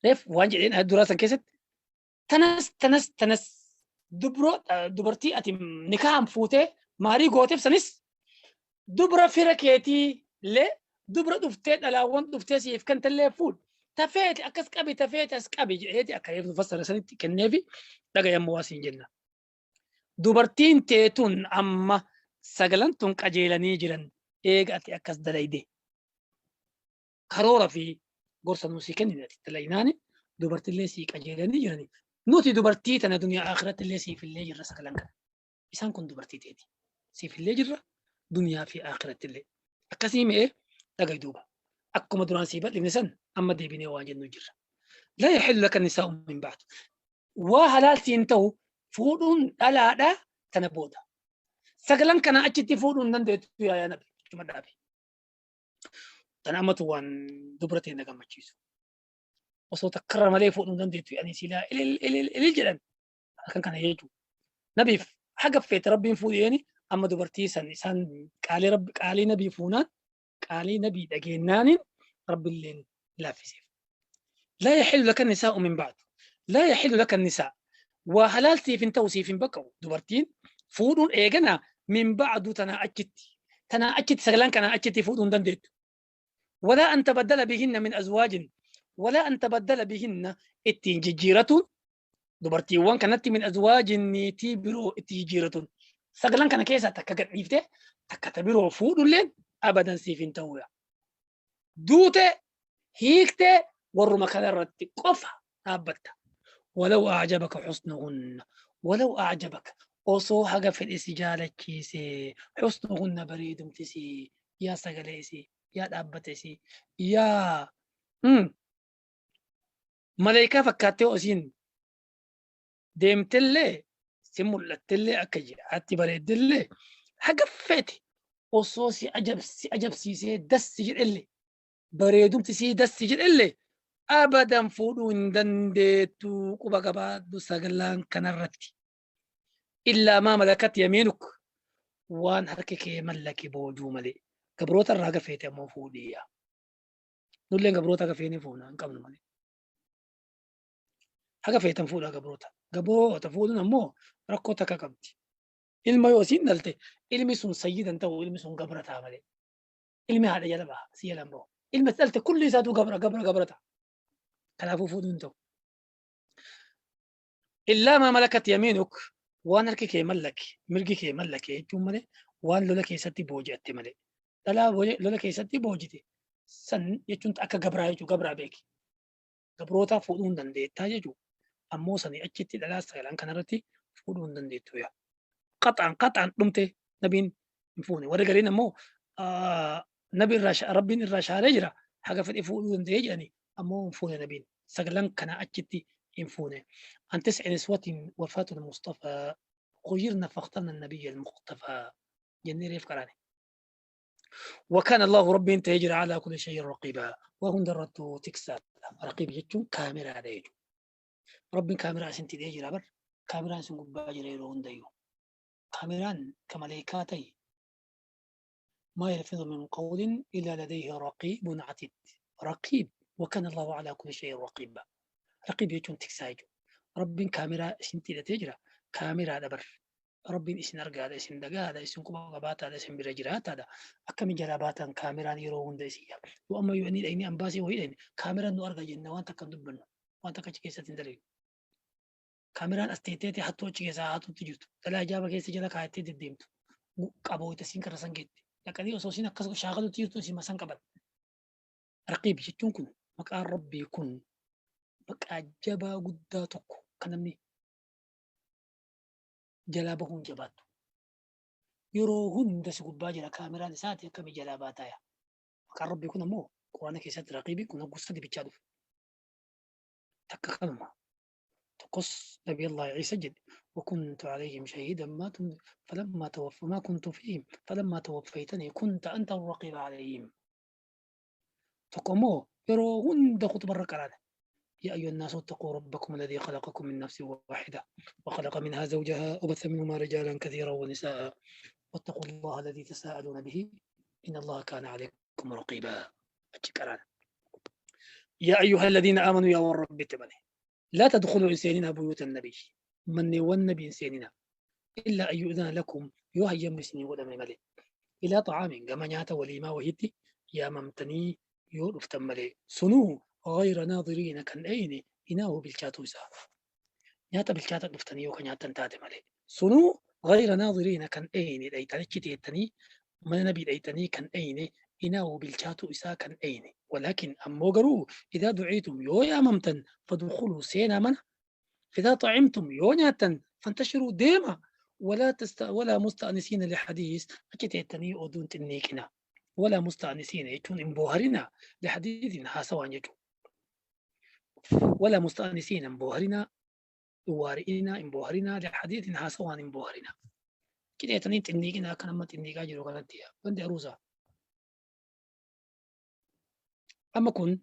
Reef waan jedheen duraa san keessatti tanas tanas tanas dubroo dubartii ati nikaan fuutee maarii gooteef sanis, dubra fira keetii illee, dubra dhuftee dhalaawwan dhuftee siif kan tallee fuudh, tafeeti akkas qabi, tafeeti as qabi jedheeti akka reef nu fassara sanitti kenneefi dhagayammoo waa siin jenna. Dubartiin teetun amma sagalan tun qajeelanii jiran eega ati akkas dalayde. Karoora fi gorsa nuu sii kennine ati dalaynaani dubartillee sii qajeelanii jirani. Nuti dubartii tana duniyaa akhiratti illee siif illee jirra sagalan kana. Isaan kun dubartii teeti. Siif illee jirra duniyaa fi akhiratti illee. Akkasii mi'ee dhagayi duuba. Akkuma duraan sii bal'ifne san amma deebinee waan jennu jirra. لا يحل لك النساء من بعد. Waa halaal siin ta'u fuudhuun dhalaadha tana booda. Sagalan kana achitti fuudhuun dandeettu yaa nabi. Cuma dhaabe. Tana ammatu waan dubra ta'e na gammachiisu. Osoo takkarra malee fuudhuun dandeettu ani silaa ilil ilil ilil jedhan halkan kana jechuudha. Nabiif haga feete Rabbiin fuudheeni amma dubartii san isaan qaalii Rabbi qaalii nabii fuunaan qaalii nabii dhageennaaniin Rabbiilleen laaffiseef. لا يحل لك النساء من بعد. لا يحل لك النساء. Waa halaal siif hin ta'u, siif hin baqqa'u. Dubartiin fuudhuun eegana من بعد tanaa achitti. Tanaa achitti, sagalan kanaa achitti fuudhuu hin dandeettu. ولا أن تبدل بهن من أزواج ولا أن تبدل بهن ittiin jijjiiratuun dubartiiwwan kanatti من أزواج niitii biroo itti jijjiiratuun sagalan kana keessaa takka gadhiiftee takka ta biroo fuudhulleen abadan siif hin ta'uudha. Duute hiiktee warruma kana irratti qofa dhaabbatta. ولو أعجبك حسنهن ولو أعجبك osoo haga fedhe si jaalachiise حسنهن bareedumtisi, yaa sagaleesi, yaa dhaabbatesi, yaa maleekaa fakkaattee osiin deemtellee si mul'attellee akka jedhaatti bareeddellee haga feete osoo si ajab si ajabsiisee dassi jedhellee, bareedumti sii dassi jedhellee, abadan fuudhuu hin dandeettu, quba qabaadhu sagalaan kanarratti. إلا ما ملكت يمينك waan harki kee mallake boojuu malee. Gabroota irraa haga feete ammoo fuudhiyya. Nulleen gabroota haga feene fuuna hin qabnu malee. Haga feetan fuudhaa gabroota. Gabroota fuudhuun ammoo rakkoo takka qabdi. Ilma yoo isiin dhalte ilmi sun sayyidan ta'u, ilmi sun gabra ta'a malee. Ilmi haadha jala baha, si jala hin bahu. Ilmi dhalte kulli isaatu gabra gabra gabra ta'a. Kanaafuu fuudhuun hin ta'u. إلا ما ملكت يمينك waan harki kee mallake, mirgi kee mallake jechuun malee, waan lola keessatti booji'atte malee. Dhalaa lola keessatti boojite san jechuun akka gabraa jechuu, gabraa beeki. Gabroota fuudhuu hin dandeettaa jechuudha. Ammoo sanii achitti dhalaa sagalan kanarratti fuudhuu hin dandeettu yaa. Qaxaan qaxaan dhumte, nabiin hin fuune. Warri gariin ammoo nabi irraa Rabbiin irraa shaaree jira, haga fedhe fuudhuu danda'ee jedhani, ammoo hin fuune nabiin. Sagalan kana achitti hin fuune. عن تسع نسوة وفاة المصطفى خيرنا فاخترنا النبي المقتفى jennee reef qaraane. وكان الله ربي انت يجري على كل شيء رقيبا وهم درتو تكسات رقيب جتون كاميرا عليه ربي كاميرا سنتي يجري بر كاميرا سن قبا جري ديو كاميران كملائكاتي ما يلفظ من قول إلا لديه رقيب عتيد رقيب وكان الله على كل شيء رقيبا رقيب يجون تكسايجو ربي كاميرا سنتي تجرى كاميرا دبر ربي إسن أرجع إسن دقا إسن قبا قباتا إسن برجرات هذا أكم جلاباتا كاميرا يرون دسيا وأما يعني لأني أمباسي وهي كاميرا نو أرجع جنة وأنت كم دبنا وأنت كشكيسة تندري كاميرا أستيتي حتى وشكيسة حتى تجوت تلا جابا كيسة جلا كايتي تديمت قبو تسين كرسان جت لكن يوسوسين أكسر شاغلو تيرتو سيما سان قبل رقيب جتون كن مكان ربي يكون مكان جبا قداتك كنمني جلابهم جباتو يروهن دس قباجرة كاميرا ساتي كم جلاباتايا مكان ربي يكون مو قوانا كيسات رقيبي كنا قصدي بتشادف تككلمة تقص نبي الله عيسى جد وكنت عليهم شهيدا ما فلما توفى ما كنت فيهم فلما توفيتني كنت أنت الرقيب عليهم تقوموا يروهن دخلت برا يا أيها الناس اتقوا ربكم الذي خلقكم من نفس واحدة وخلق منها زوجها وبث منهما رجالا كثيرا ونساء واتقوا الله الذي تساءلون به إن الله كان عليكم رقيبا. يا أيها الذين آمنوا يا رب تبني لا تدخلوا إنساننا بيوت النبي من والنبي إنساننا إلا أن يؤذن لكم يهيم مسني ودم ملي إلى طعام كما نياتا وليما وهيتي يا ممتني يورف تملي سنو غير ناظرين كان أين إناه بالشاتوسا نياتا بالشاتا دفتني وكنياتا تاتي ملي سنو غير ناظرين كان أين لأيتني من نبي لأيتني كان أين إناه بالشاتو إسا كان أين ولكن أمو إذا دعيتم يو يا ممتن فادخلوا سينا من إذا طعمتم يو نياتا فانتشروا ديما ولا مستأنسين لحديث أكتتني أدون تنيكنا ولا مستأنسين يكون امبوهرنا لحديث هاسوان يجو ولا مستأنسين امبوهرنا وارئنا امبوهرنا لحديث هاسوان امبوهرنا كده يتنين تنيكنا كنما تنيكا جرو غلطيا بند أروزا أما كن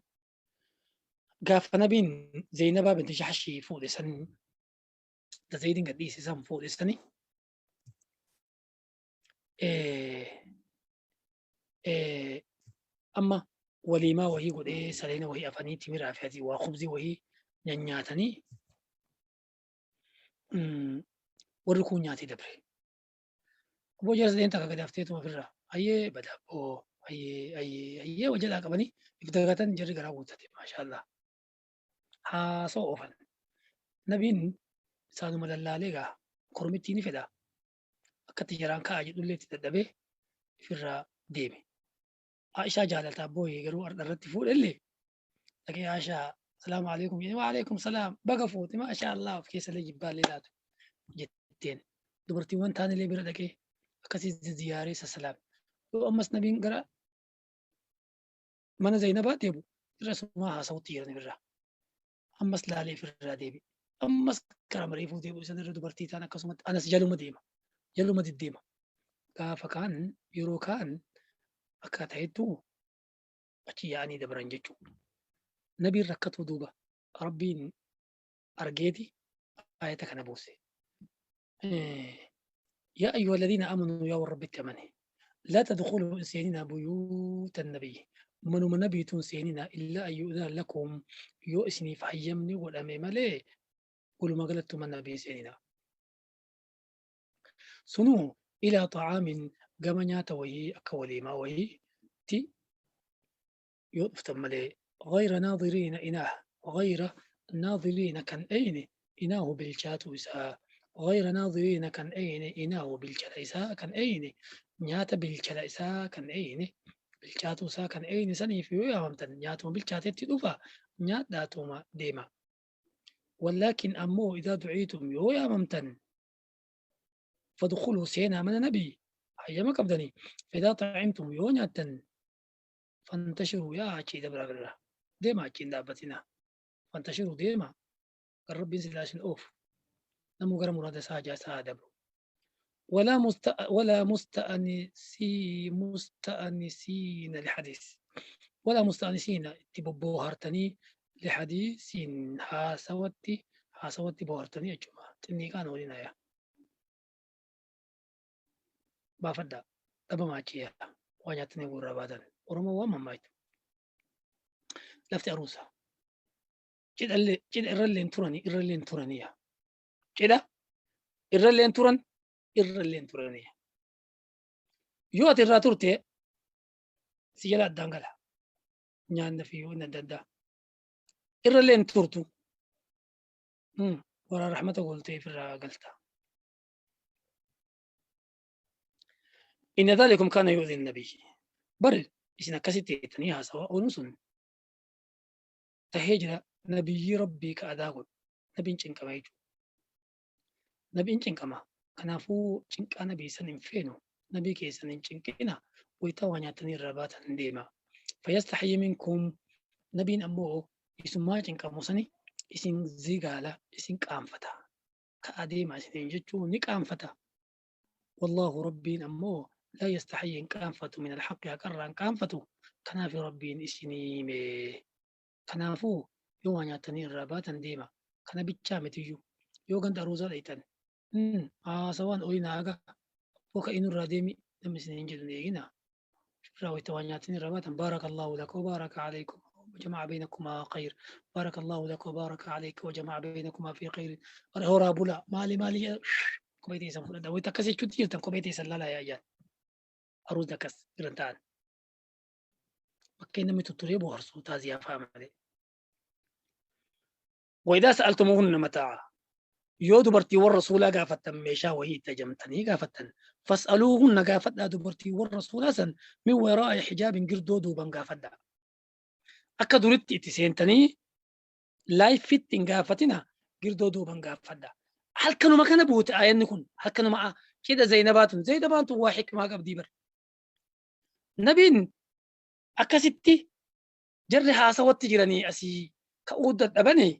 قاف نبين زينب بنت جحشي فوق سن تزيدين قديس سن فوق سني إيه أما وليما وهي قد إيه سلينا وهي أفني تمر عفيتي وخبزي وهي نياتني وركون نياتي دبري أبو جرس دين تكا كده أفتيتو مفرة أيه بدأ أو أيه أيه أيه وجدها كبني إفتقاتن جري قراوتتي ما شاء الله ها صوفا نبين سانو مدلاليغا كرمتيني فدا أكتي جران كاجد اللي تدبه فرة ديمي عائشة جالتا بوي قالوا أرد الرد فول اللي لكن عائشة السلام عليكم يعني وعليكم السلام بقى فوت ما شاء الله في كيس اللي جبال ليلات جتين دبرتي وان تاني اللي بردك أكسي زياري السلام وأمس نبين قرأ من زينب ديبو رسمها صوتي يعني برا أمس لا لي في ديبي أمس كرام ريفو ديبو سندر دبرتي تانا كسمت أنا سجلو مديمة جلو مد الديمة كافكان يرو كان أكاتيتو أتي يعني دبران جتو نبي ركتو دوبا ربين أرجيتي آيتك نبوسي يا أيها الذين آمنوا يا رب التمني لا تدخلوا إنساننا بيوت النبي من نبي تنسيننا إلا أن يؤذن لكم يؤسني فحيمني والأمام ليه قولوا ما قلتم من نبي سيننا سنو إلى طعام قمنيات وهي أكولي ما وهي تي يؤفتم لي غير ناظرين إناه غير ناظرين كان أين إناه بالشات إساء غير ناظرين كان أين إناه بالشات إساء كان أين نيات بالشات إساء كان أين بالشات إساء كان أين سني في يوم نيات بالشات تدوفا نيات داتوما ديما ولكن أمو إذا دعيتم يو يا ممتن فادخلوا سينا من النبي أيام قبضني فإذا طعمتم يونيا فانتشروا يا أشي دبر ديما أشي دابتنا فانتشروا ديما الرب ينزل عشان أوف نمو غير مراد ساجا سادبرو ولا مستأنسي مستأنسين لحديث ولا مستأنسين itti bobboohartanii لحديث haasawatti haasawatti bohaartanii jechuudha. Xinniiqaan waliin hayaa. Baafadhaa dhabamaa achiyaa waa nyaattanii gurraa baatan. Oromoo waan mammaayitu. Lafti aruusa. Cidhallee cidha irrallee hin turanii irrallee hin turaniya. Cidha irrallee hin turan irrallee hin turaniya. Yoo ati irraa turte si jala addaan gala. Nyaanna fi waan adda addaa. Irrallee hin turtu. Warra rahmata gooltee ofirraa galta. Inna dhalikum kaana yu'dhi nabiy. Bar isin akkasitti jettanii haasawaa ooluun sun tahee jira nabiyyii rabbii ka adaa godhu. Nabiin cinqama jechuudha. Nabiin cinqama. Kanaafuu cinqaa nabii san hin feenu. Nabii keessan hin cinqina. Wayita waa nyaatanii irraa baatan deema. Fayastaxyi minkum nabiin ammoo isummaa cinqamu sani isin zigaala isin qaanfata. Ka'aa deemaa isiniin jechuun ni qaanfata. Wallaahu rabbiin ammoo laa yastaxyi hin qaanfatu min alhaqi haqarraa hin qaanfatu. Kanaaf rabbiin isinii hime. Kanaafuu yoo waa nyaattanii irraa baatan deema. Kana bichaa mitiyyuu yoo ganda aruuzaa dhayxan haasawaan olinaa haga boka inurraa deemi namni isiniin jedhu hin eegina. Irraa wayta waa nyaattanii irraa baatan baarakallahu laka wa baaraka alaykum وجمع بينكما خير بارك الله لك وبارك عليك وجمع بينكما في خير horaa bulaa maali maali kophee teessan fudhadha wayita akkas jechuutti jirtan kophee teessan laalaa yaa aruuzni akkas jiran ta'an bakkee namni tutturee bohaarsu taaziyaa fa'a malee. وإذا سألتموهن متاعا yoo dubartiiwwan rasuulaa gaafattan meeshaa wayii itti ajamtanii gaafattan fas'aluuhunna gaafadhaa dubartiiwwan rasuulaa san min waraa'i hijaabin girdoo duuban gaafadhaa. Akka duritti itti seentanii laayfitti hin gaafatina girdoo duuban gaafadhaa. Halkanuma kana buute aayanni kun halkanuma cidha Zaynabaa tun Zaynabaan tun waa hikmaa qabdii bar. Nabiin akkasitti jarri haasawatti jiranii asii ka'uu dadhabanii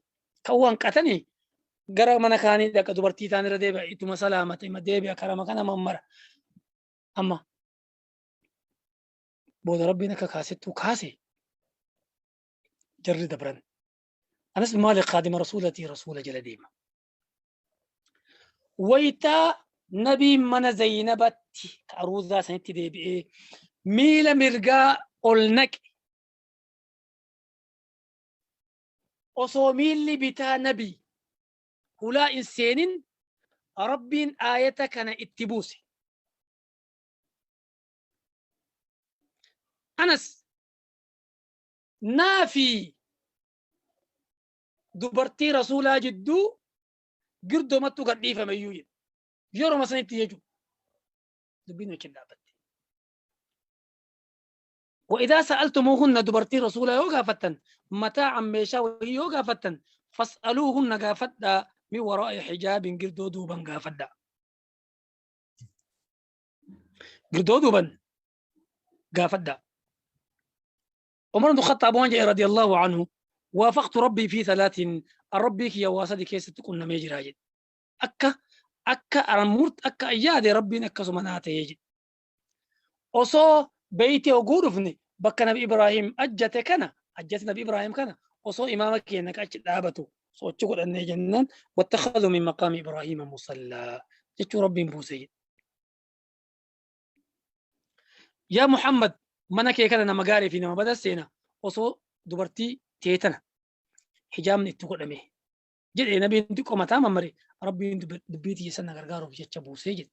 ka'uu hanqatanii gara mana kaanii dhaqa dubartii taan irra deebi'a ittuma salaamata ima deebi'a karama kana mammara amma booda rabbiin akka kaasettuu kaase jarri dabran anas maali qaadima rasuulatii rasuula jala deema waytaa nabiin mana zaynabatti ka aruuzaa sanitti deebi'ee miila mirgaa ol naqe osoo miilli bitaa nabii hulaa hin seenin rabbiin aayata kana itti buuse. Anas naa fi dubartii rasuulaa jidduu girdomattu gad dhiifame iyyuu jedhe. Yeroo sanitti jechuudha. Dubbiin wajjin dhaabbatte. وإذا سألتموهن دبرتي رسولا يو غافتن متاعا ميشا وهي يو غافتن فاسألوهن غافتا من وراء حجاب قردو دوبا غافتا قردو دوبا غافتا. عمر بن الخطاب وانجا رضي الله عنه وافقت ربي في ثلاث الربي يا واسدي كيس تكون ميجي راجل أكا أكا أرمرت أكا أيادي ربي نكسو مناته يجي أصو بيتي وقورفني بك نبي إبراهيم أجت كنا أجت نبي إبراهيم كنا وصو إمامك إنك أجت دابته صوت شكر أن جنان واتخذوا من مقام إبراهيم مصلى جت ربي بوسي يا محمد منك كذا نمغاري فينا ما بدأ سينا وصو دبرتي تيتنا حجام نتقول أمي جد نبي ندك وما تام مري ربي دبيتي سنة غرغارو بجت بوسي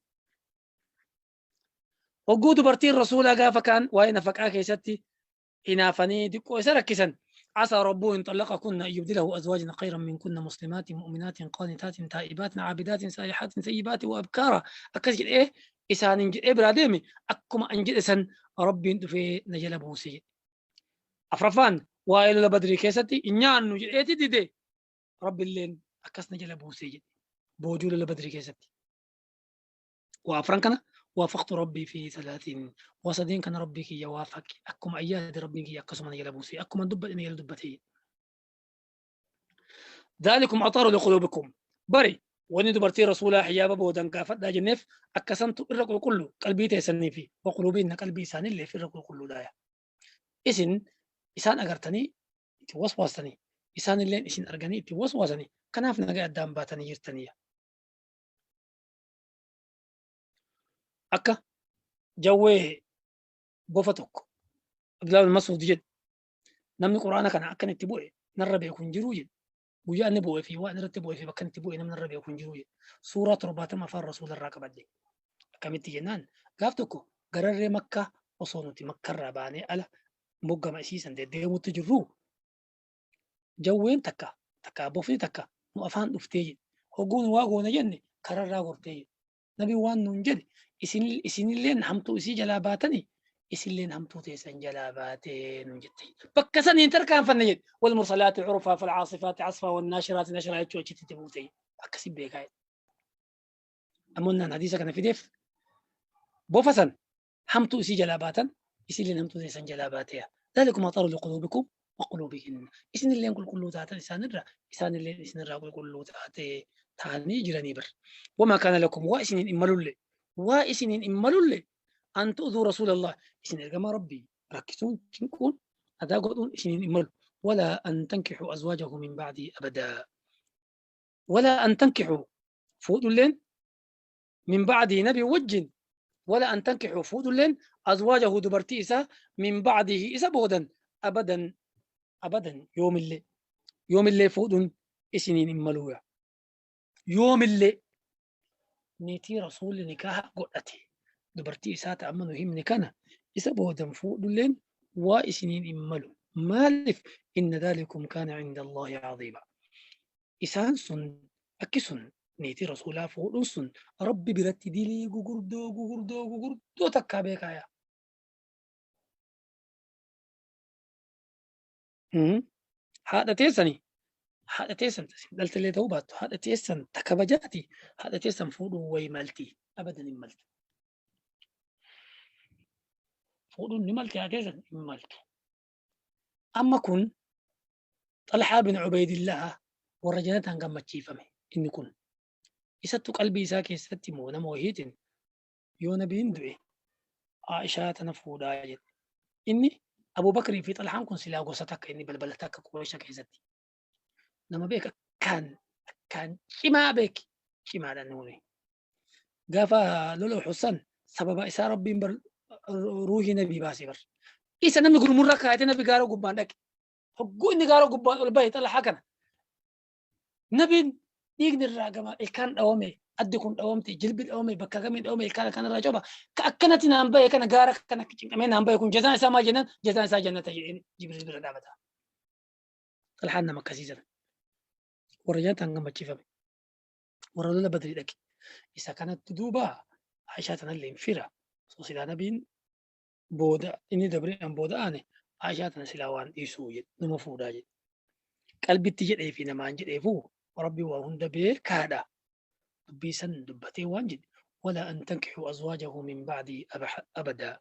وجود دبرتي الرسول قافا كان وين فكا كيستي إنافني دكو سركسا عسى ربه إن طلقكن أن يبدله أزواجا خيرا منكن مسلمات مؤمنات قانتات تائبات عابدات سائحات ثيبات وأبكارا أكسجد إيه إسان إنجد إيه برادمي أكما أنجد إسان ربي في نجل بوسي أفرفان وائل بدري كيستي إنيان نجد إيه تدي ربي اللين أكس نجل بوسي بوجول لبدري كيستي وأفرنكنا وافقت ربي في ثلاث وصدين كان ربي كي يوافق أكم أياد ربي كي يقسم أن يلبوسي أكم دب أن يلدبتي ذلكم أطار لقلوبكم بري Wanni dubartii rasuulaa hijaaba boodan gaafadhaa jenneef akkasantu irra qulqullu qalbii teessanii fi waquluubiinna qalbii isaaniillee irra qulqulluudhaaya. Isin isaan agartanii itti waswaastanii isaanilleen isin arganii itti waswaasanii kanaaf nagaa addaan baatanii jirtaniya. Akka jawwee bofa tokko Abdullahi bin Mas'ud jedhe namni quraana kana akkan itti bu'e narra beeku hin jiru jedhe. Guyyaa inni bu'ee fi waan irratti bu'ee fi bakka inni itti bu'e namni irra beeku hin jiru jedhe. Suuraa 70 afaan rasuula irraa qabadhe. Akkamitti jennaan gaaf tokko gararree makkaa osoo nuti makkarraa baanee ala moggama isiisan deddeemutti jirru jawween takka takka bofni takka nu afaan dhuftee jedhe. Hogguu nu waa goona jenne kararraa gortee jedhe. Nabi waan nuun jedhe isinilleen hamtuu isii jalaa baatanii isilleen hamtuu teessan jalaa baatee nuun jette. Bakka san hin tarkaanfanne jedhe. Wal mursalaati curfaa fal caasifaati casfaa wal naashiraati nashraa jechuu achitti itti buute. Akkasi beekaa jedhe. Ammoo naan hadiisa kana fideef bofa san hamtuu isii jalaa baatan isilleen hamtuu teessan jalaa baateya. Dhalikum axaru liquluubikum wa quluubihinna. Isinilleen qulqulluu taatan isaanirra isaanilleen isinirraa qulqulluu taate ta'anii jiranii bar. Wamaa kaana lakum waa isiniin hin malulle waa isiniin hin malulle an tu'dhuu rasuulallah isin ergamaa rabbii rakkisuun cinquun adaa godhuun isiniin hin malu. Walaa an tankixuu azwaajahu min ba'dii abadaa. Walaa an tankixuu fuudhulleen min ba'dii nabi wajjin wala an tankixuu fuudhulleen azwaajahu dubartii isaa min ba'dihi isa boodan abadan abadan yoomillee yoomillee fuudhuun isiniin hin maluuya yoomillee niitii rasuulli nikaaha godhate dubartii isaa ta amma nu himne kana isa boodan fuudhulleen waa isiniin hin malu maaliif inna dhaalikum kaana cinda Allaahi caziima Isaan sun akki sun niitii rasuulaa fuudhuun sun Rabbi biratti dilii gugurdoo gugurdoo gugurdoo takkaa beekaa yaa. Haadha teessanii haadha teessan isin dhaltillee ta'uu baattu haadha teessan ta kabajaati haadha teessan fuudhuun wayi malti abadan hin maltu. Fuudhuun ni malti haadha teessan hin maltu. Amma kun Xalhaa bin Ubaydillaah warra jannataan gammachiifame inni kun. Isattu qalbii isaa keessatti moo nama wahiitiin yoo nabiin du'e Aishaa tana fuudhaa jedhe. Inni Abu Bakrii fi Xalhaan kun silaa gosa takka inni balbala takka Qureesha keessatti. Nama beeka akkaan akkaan cimaa beeki cimaadha nuuni. Gaafa lola Uhud san sababa isaa Rabbiin bar ruuhii nabii baase bar. Isa namni gurmurra kaayate nabi gaara gubbaan dhaqe. Hogguu inni gaara gubbaan ol bahe Xalhaa kana. Nabiin dhiigni irraa gama ilkaan dhawame addi kun dhawamte jilbi dhawame bakka kamiin dhawame ilkaan akkana irraa coba ka akkanatti naan bahe kana gaara kana cinqamee naan bahe kun jazaan isaa maal jennaan jazaan isaa jannata jedheen Jibriil bira dhaabata. Xalhaan nama akkasii sana. Warra jannataan gammachiifame. Warra lola badrii dhaqe. Isa kanatti duuba Aishaa tanallee hin fira. Osoo silaa nabiin booda inni dabree an booda aane Aishaa tana silaa waan dhiisuu jedhe numa fuudhaa jedhe. Qalbitti jedhee fi namaan jedheefuu Rabbi waa hunda beekaadha. Dubbii san dubbatee waan jedhe wala an tankixuu azwaajahu min ba'dii abadaa.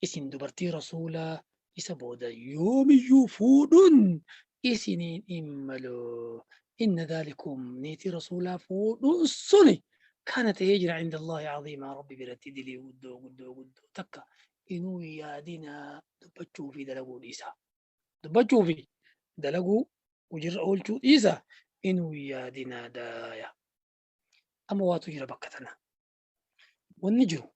Isin dubartii rasuulaa isa booda yoomiyyuu fuudhuun isiniin hin malu. Inna dhaalikum niitii rasuulaa fuudhuun suni kana ta'ee jira inda Allaahi caziimaa Rabbi biratti dilii guddoo guddoo guddoo takka inuu hin yaadinaa dubbachuu fi dalaguu dhiisa. Dubbachuu fi dalaguu hojirra oolchuu dhiisa inuu hin yaadinaa daaya. Amma waatu jira bakka tana. Wanni jiru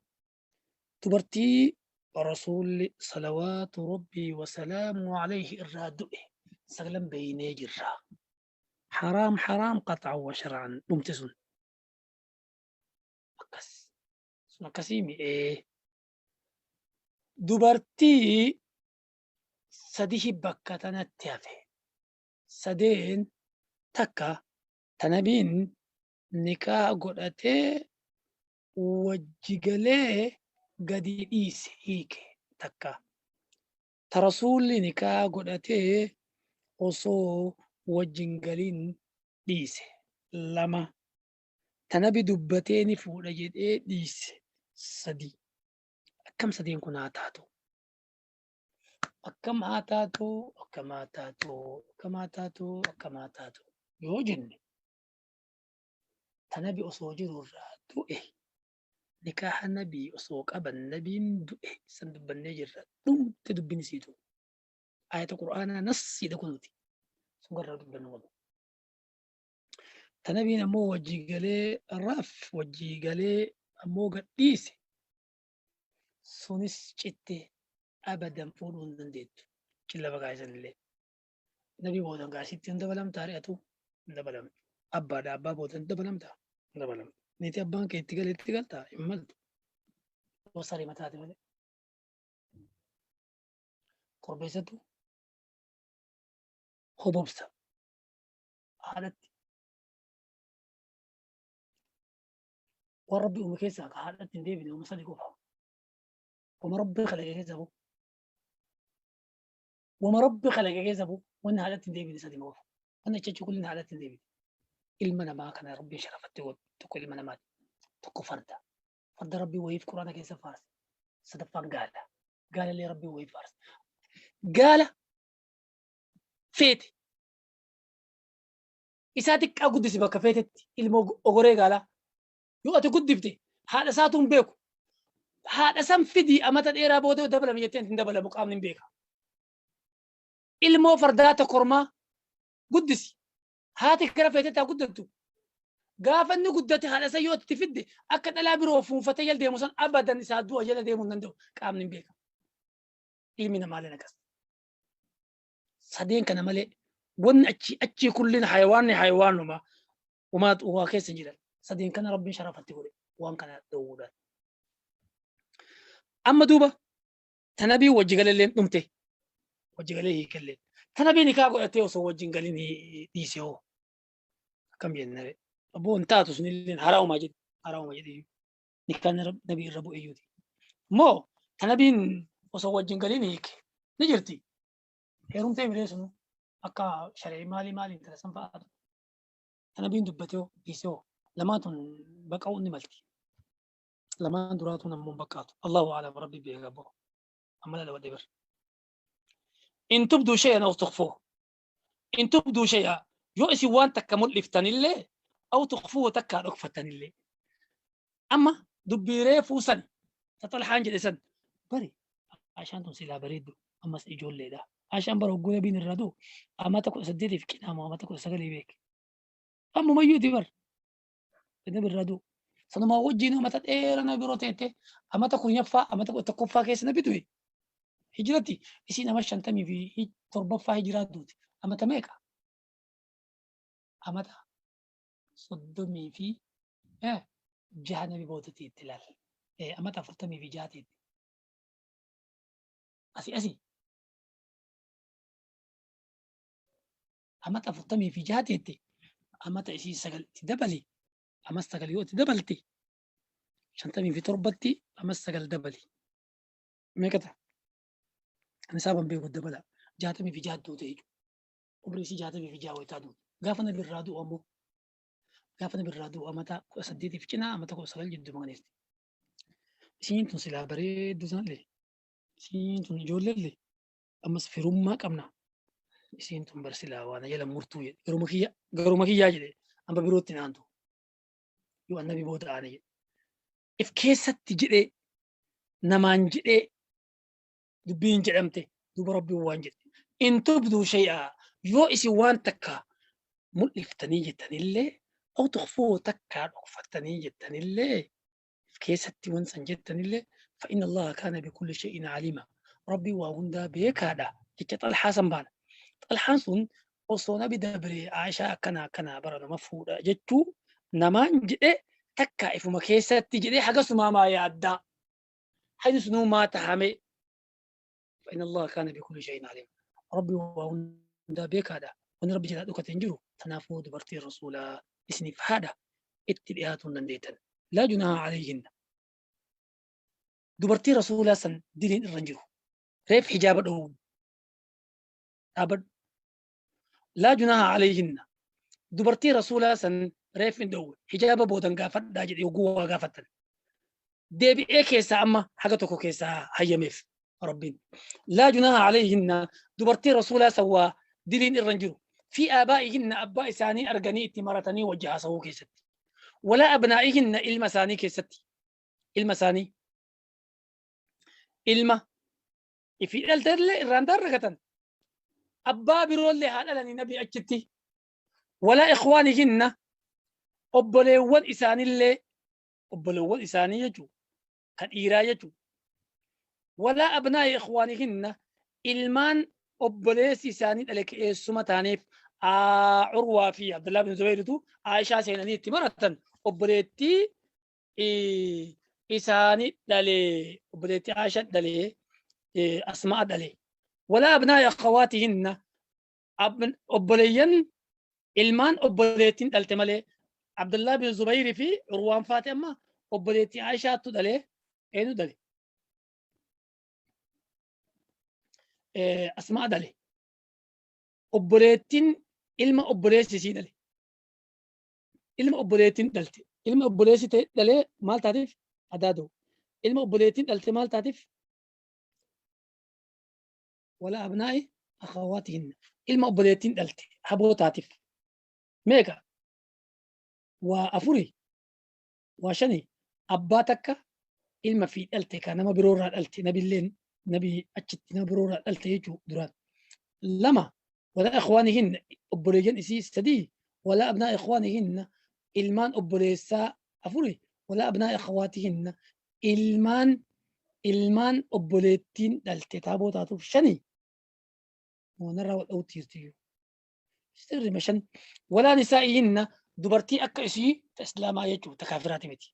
dubartii Rasuulli salawaatu Rabbii wasalaamu alayhi irraa du'e saglan beeynee jirra. Haraam haraam qax'an wa shar'an dhumte sun. Akkas. Sun akkasii mi'ee. Dubartii sadihi bakka tanatti hafe. Sadeen takka ta nabiin nikaa godhatee wajji galee gadi dhiise hiike takka. Ta rasuulli nikaa godhatee osoo wajjin galin dhiise 2. Ta nabi dubbatee ni fuudha jedhee dhiise 3. Akkam sadeen kun haa taatu? Akkam haa taatu? Akkam haa taatu? Akkam haa taatu? Akkam haa taatu? Yoo jenne Ta nabi osoo jiru irraa du'e, nikaaha nabii osoo qaban nabiin du'e san dubbannee jirra. Dhumte dubbin isiitu. Ayata Qur'aanaa nassiidha kunuuti. Sun garraa dubbannu qabu. Ta nabiin ammoo wajjii galee raf wajjii galee ammoo gadhiise sunis citte, abadan fuudhuu hin dandeettu. Cilla baqaa isanillee. Nabii boodan gaasitti hin dabalamtaa ari'atu hin dabalamtu. Abbaadha abbaa boodan hin dabalamtaa hin dabalamtu. Niitii abbaan kee itti gale itti galtaa hin maltu. Yoo saree mataate malee. Korbeessatu hobobsa haadhatti. Waan rabbi uume keessaa ka haadhatti hin deebine uuma sadi qofa. Wama rabbi kalaqe keessa bu. Wama rabbi kalaqe keessa bu wanni haadhatti hin deebine sadi qofa. Wanni achi achi kullin haadhatti hin deebine. Ilma namaa kana rabbiin sharafatte godhe. Tokko ilma namaati. Tokko farda. Farda rabbii wayiif quraana keessa faarse. Sadaffaan gaala. Gaalallee rabbii wayiif faarse. Gaala feete. Isaa xiqqaa guddisi bakka feetetti ilma ogoree gaalaa. Yoo ati guddifte haadha isaatu hin beeku. Haadha san fidii amata dheeraa booda dabalame jettee hin dabalamu, qaamni hin beeka. Ilmoo fardaa tokkormaa guddisi. Haati gara feetetti haa guddattu. Gaafa inni guddate haadha isaa yoo itti fidde akka dhalaa biroo fuunfatee jala deemu san abadan isaa du'a jala deemuu hin danda'u. Qaamni hin beeka. Ilmi namaallee akkas. Sadeen kana malee wanni achii achii kullin hayawaanni hayawaanuma umaa waa keessa hin jiran. Sadeen kana rabbiin sharafatti godhe waan kana dhowwuudhaan. Amma duuba tanabii wajji galalleen dhumte, wajji galee hiikelleen. Tanabii nikaa godhatee osoo wajjin galin dhiise hoo akkam jenna ree? Abboo hin taatu, sunilleen haraa'umaa jedhe, haraa'uma jedhe iyyuu. Nikaan nabii irra bu'e iyyuuti. Moo tanabiin osoo wajjin galin hiike ni jirti. Heerumtee miree sunu akka sharii maalii maalii intala san fa'aatu. Tanabiin dubbatee hoo dhiise hoo lamaan tun baqa'uun ni malti. Lamaan duraatuun ammoo hin baqqaatu. Allahu a'lam, rabbi beeka abboo. Amma dhala bar. In tubduu shay'an aw tukhfuuh. In tubduu shay'a, yoo isin waan takka mul'iftanillee, aw tukhfuuhu, takkaa dhokfattanillee. Amma dubbii reefuu san ta Xalhaan jedhe san bari, Aishaan tun silaa bareeddu, ammas ijoolleedha. Aishaan bara hogguu nabiin irraa du'u amata 18f qinaamu amata 19 beek. Ammumayyuuti bar. Nabi irraa du'u. Sanumaa wajjin amata dheeraa nabi biroo teette, amata 10ffaa amata 11ffaa keessa nabi du'e. Hijiratti isiin ama 57ffaa hijiraa duute. Amata meeqa? Amata 36 nabi booda teette laal. Amata 46 teette. Asii asii. Amata 46 teette, amata isii sagal itti dabali, amas sagal yoo itti dabalte 57tti, amas sagal dabali. Meeqa ta'a? Ani saaban beeku, dabala. 66 duute jechuudha. Umrii isii 66 wayitaa duute. Gaafa nabi irraa du'u ammoo, gaafa nabi irraa du'u amata 18f cinaa amata 19 jidduu maqaneesti. Isiin tun silaa bareedduu sanallee, isiin tun ijoolleellee, ammas firummaa qabna. Isiin tun bar silaa waan jala murtuu jedhe. Garuma kiyya, garuma kiyyaa jedhe, amma birootti hin aantu. Yoo annabi booda aane jedhe. If keessatti jedhee namaan jedhee dubbiin jedhamte duuba rabbiin waan jedhe. In tubduu shay'aa, yoo isin waan takka mul'iftanii jettanillee, aw tukhfuu, takkaa dhokfattanii jettanillee, if keessatti waan san jettanillee, fa inna Allaha kaana bikulli shay'in aliima. Rabbiin waa hundaa beekaadha jecha Xalhaa san baana. Xalhaan sun osoo nabi dabree Aishaa akkana akkana bara nama fuudha jechuu namaan jedhe takka ifuma keessatti jedhee hagasumaa maa yaaddaa. Hayni sunuu maa tahame. Fa inna Allaha kaana bikulli shay'in aliima. Rabbiin waa hundaa beekaadha. Wanni Rabbi jalaa dhokate hin jiru. Tanaafuu dubartiin rasuulaa isiniif haadha, itti dhiyaatuu hin dandeettan. Laa junaaha alayhinna. Dubartii rasuulaa san diliin irra hin jiru. Reef hijaaba dhoowwu. Dhaabadhu. Laa junaaha alayhinna. Dubartii rasuulaa san reef hin dhoowwe. Hijaaba boodan gaafadhaa jedhe yogguu waa gaafattan. Deebi'ee keessaa amma haga tokko keessaa hayyameef Rabbiin. Laa junaaha alayhinna, dubartii rasuulaa san waa diliin irra hin jiru. Fi aabaa'ihinna, abbaa isaanii arganii itti maratanii wajji haasawuu keessatti. Walaa abnaa'ihinna ilma isaanii keessatti. Ilma isaanii. Ilma ifii dhalteellee irraan daarragatan. Abbaa biroollee haa dhalanii nabii achitti. Walaa ikhwaanihinna obboleewwan isaanillee obboleewwan isaanii jechuudha. Ka dhiiraa jechuudha. Walaa abnaa'i ikhwaanihinna ilmaan obboleessi isaanii dhale eessuma taaneef Urwaa fi Abdullah bin Zubayritu Aishaa seenanii itti maratan obboleettii isaanii dhale obboleettii Aishaa dhale Asmaa dhale. Walaa abnaa'i akhawaatihinna obboleeyyan ilmaan obboleettiin dhalte malee Abdullah bin Zubayri fi Urwaan faate amma obboleettii Aishaattu dhale eenyu dhale? Asmaa dhale. Obboleettiin ilma obboleessi isii dhale. Ilma obboleettiin dhalte. Ilma obboleessi ta'e dhalee maal taatiif? Adaadoo. Ilma obboleettiin dhalte maal taatiif? Wala abnaa'i akhawaatihinna. Ilma obboleettiin dhalte haboo taatiif. Meeqa? Waa afuri. Waa shani. Abbaa takka ilma fi dhalte ka nama biroorraa dhalte nabilleen nabii achitti nama biroorraa dhalte jechuu duraan. Lama wala ikhwaanihinna obboleeyyan isii sadii wala abnaa ikhwaanihinna ilmaan obboleessaa afuri wala abnaa akhawaatihinna ilmaan obboleettiin dhalte taaboo taatuuf shani moonarraa wal dhawutti jirtiyyuu. Sirrima shan walaa nisaa'ihinna dubartii akka isii ta islaamaa jechuu ta kaafiraati miti.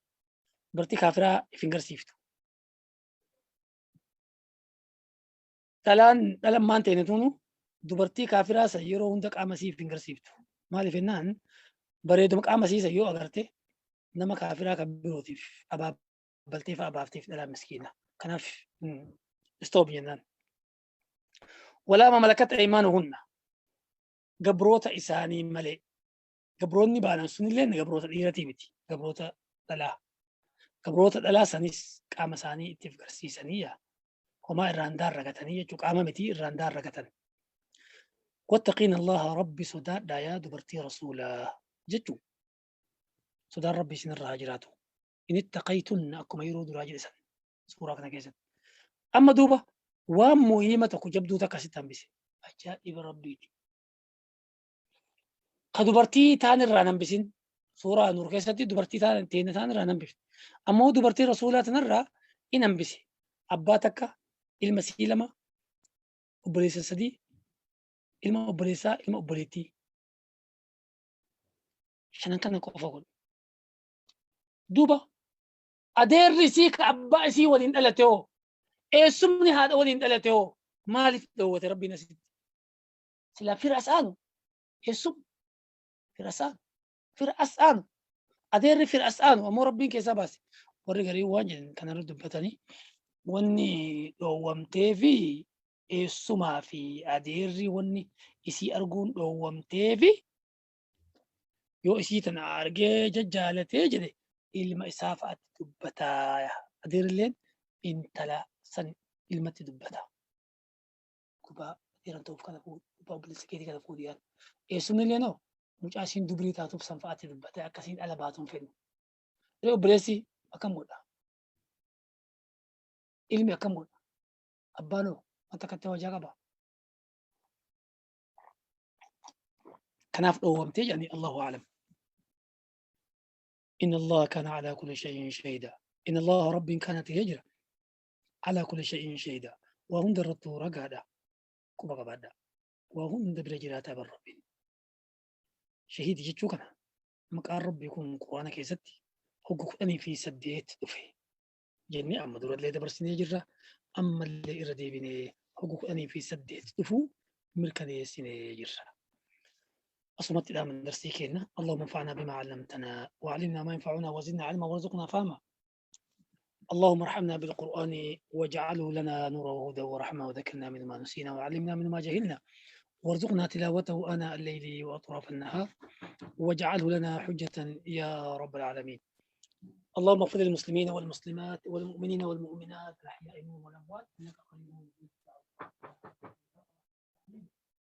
Dubartii kaafiraa if hin garsiiftu. Dhalaan dhalan maan ta'e tunu dubartii kaafiraa san yeroo hunda qaama isii if hin garsiiftu. Maaliif jennaan bareeduma qaama isii san yoo agarte nama kaafiraa kan birootiif abaabbaltee fa'a baafteef dhalaan miskiina. Kanaaf stop jennaan. Walaa ma malakat aymaanuhunna gabroota isaanii malee gabroonni baanan sunillee gabroota dhiiratii miti gabroota dhalaa gabroota dhalaa sanis qaama isaanii itti garsiisanii yaa homaa irraan daarragatanii jechuu qaama miti irraan daarragatan. Wattaqiin Allaha rabbi sodaadhaa yaa dubartii rasuulaa jechuu sodaan rabbi isinirraa haa jiraatu. In ittaqaytunna akkuma yeroo duraa jedhe san suuraa kana keessatti. Amma duuba waan muhiima tokko jabduu takka asitti hambise. Ajaa'iba rabbiiti. Ka dubartii taan irraa hin hambisin suuraa Nuur keessatti dubartii taan teenya taan irraa hin hambifne. Ammoo dubartii rasuulaa tanarraa in hambise. Abbaa takka, ilma sii lama, obboleessa sadii, ilma obboleessaa, ilma obboleettii. Shanan kana qofa godhu. Duuba adeerri isii ka abbaa isii waliin dhalate hoo eessumni haadha waliin dhalate hoo maaliif dhoowwate rabbiin asitti? Silaa fira as aanu eessum fira as aanu fira as aanu adeerri fira as aanu ammoo rabbiin keessaa baase. Warri garii waan jedhan kanarra dubbatanii wanni dhoowwamtee fi eessumaa fi adeerri wanni isii arguun dhoowwamtee fi yoo isii tana argee jajjaalatee jedhe ilma isaa fa'aatti dubbataa. Adeerilleen intala san ilmatti dubbata. Gurbaa adeeran ta'uuf kana fuudhi, gurbaa obboleessa keetii kana fuudhi yaada. Eessumni illee noo mucaa isiin dubrii taatuuf san fa'aatti dubbata akkasiin dhala baatuun fedhu. Yeroo obboleessi akkam godha? Ilmi akkam godha? Abbaan hoo wanta akkatti hojaa qaba? Kanaaf dhoowwamtee jedhanii Allahu a'lam. Inna Allaha kana ala kulli shay'in shahida. Inna Allaha rabbiin kana ta'ee jira. Ala kulli shay'in shahida. Waa hunda irrattuu ragaadha. Quba qabaadha. Waa hunda bira jiraataa bar rabbiin. Shahiid jechuu kana maqaan rabbii kun quraana keessatti hogga 18 dhufe. Jennee amma durallee dabarsinee jirra. Ammallee irra deebinee hogga 18 dhufuu mirkaneessinee jirra. Asumatti dhaaman darsii kenna. Allahumma anfa'naa bimaa 'allamtanaa wa 'allimnaa maa yanfa'unaa wa zidnaa 'ilmaa warzuqnaa fahmaa. اللهم ارحمنا بالقرآن واجعله لنا نورا وهدى ورحمة وذكرنا منه ما نسينا وعلمنا منه ما جهلنا وارزقنا تلاوته آناء الليل وأطراف النهار واجعله لنا حجة يا رب العالمين. اللهم اغفر للمسلمين والمسلمات والمؤمنين والمؤمنات الأحياء منهم والأموات إنك قريب.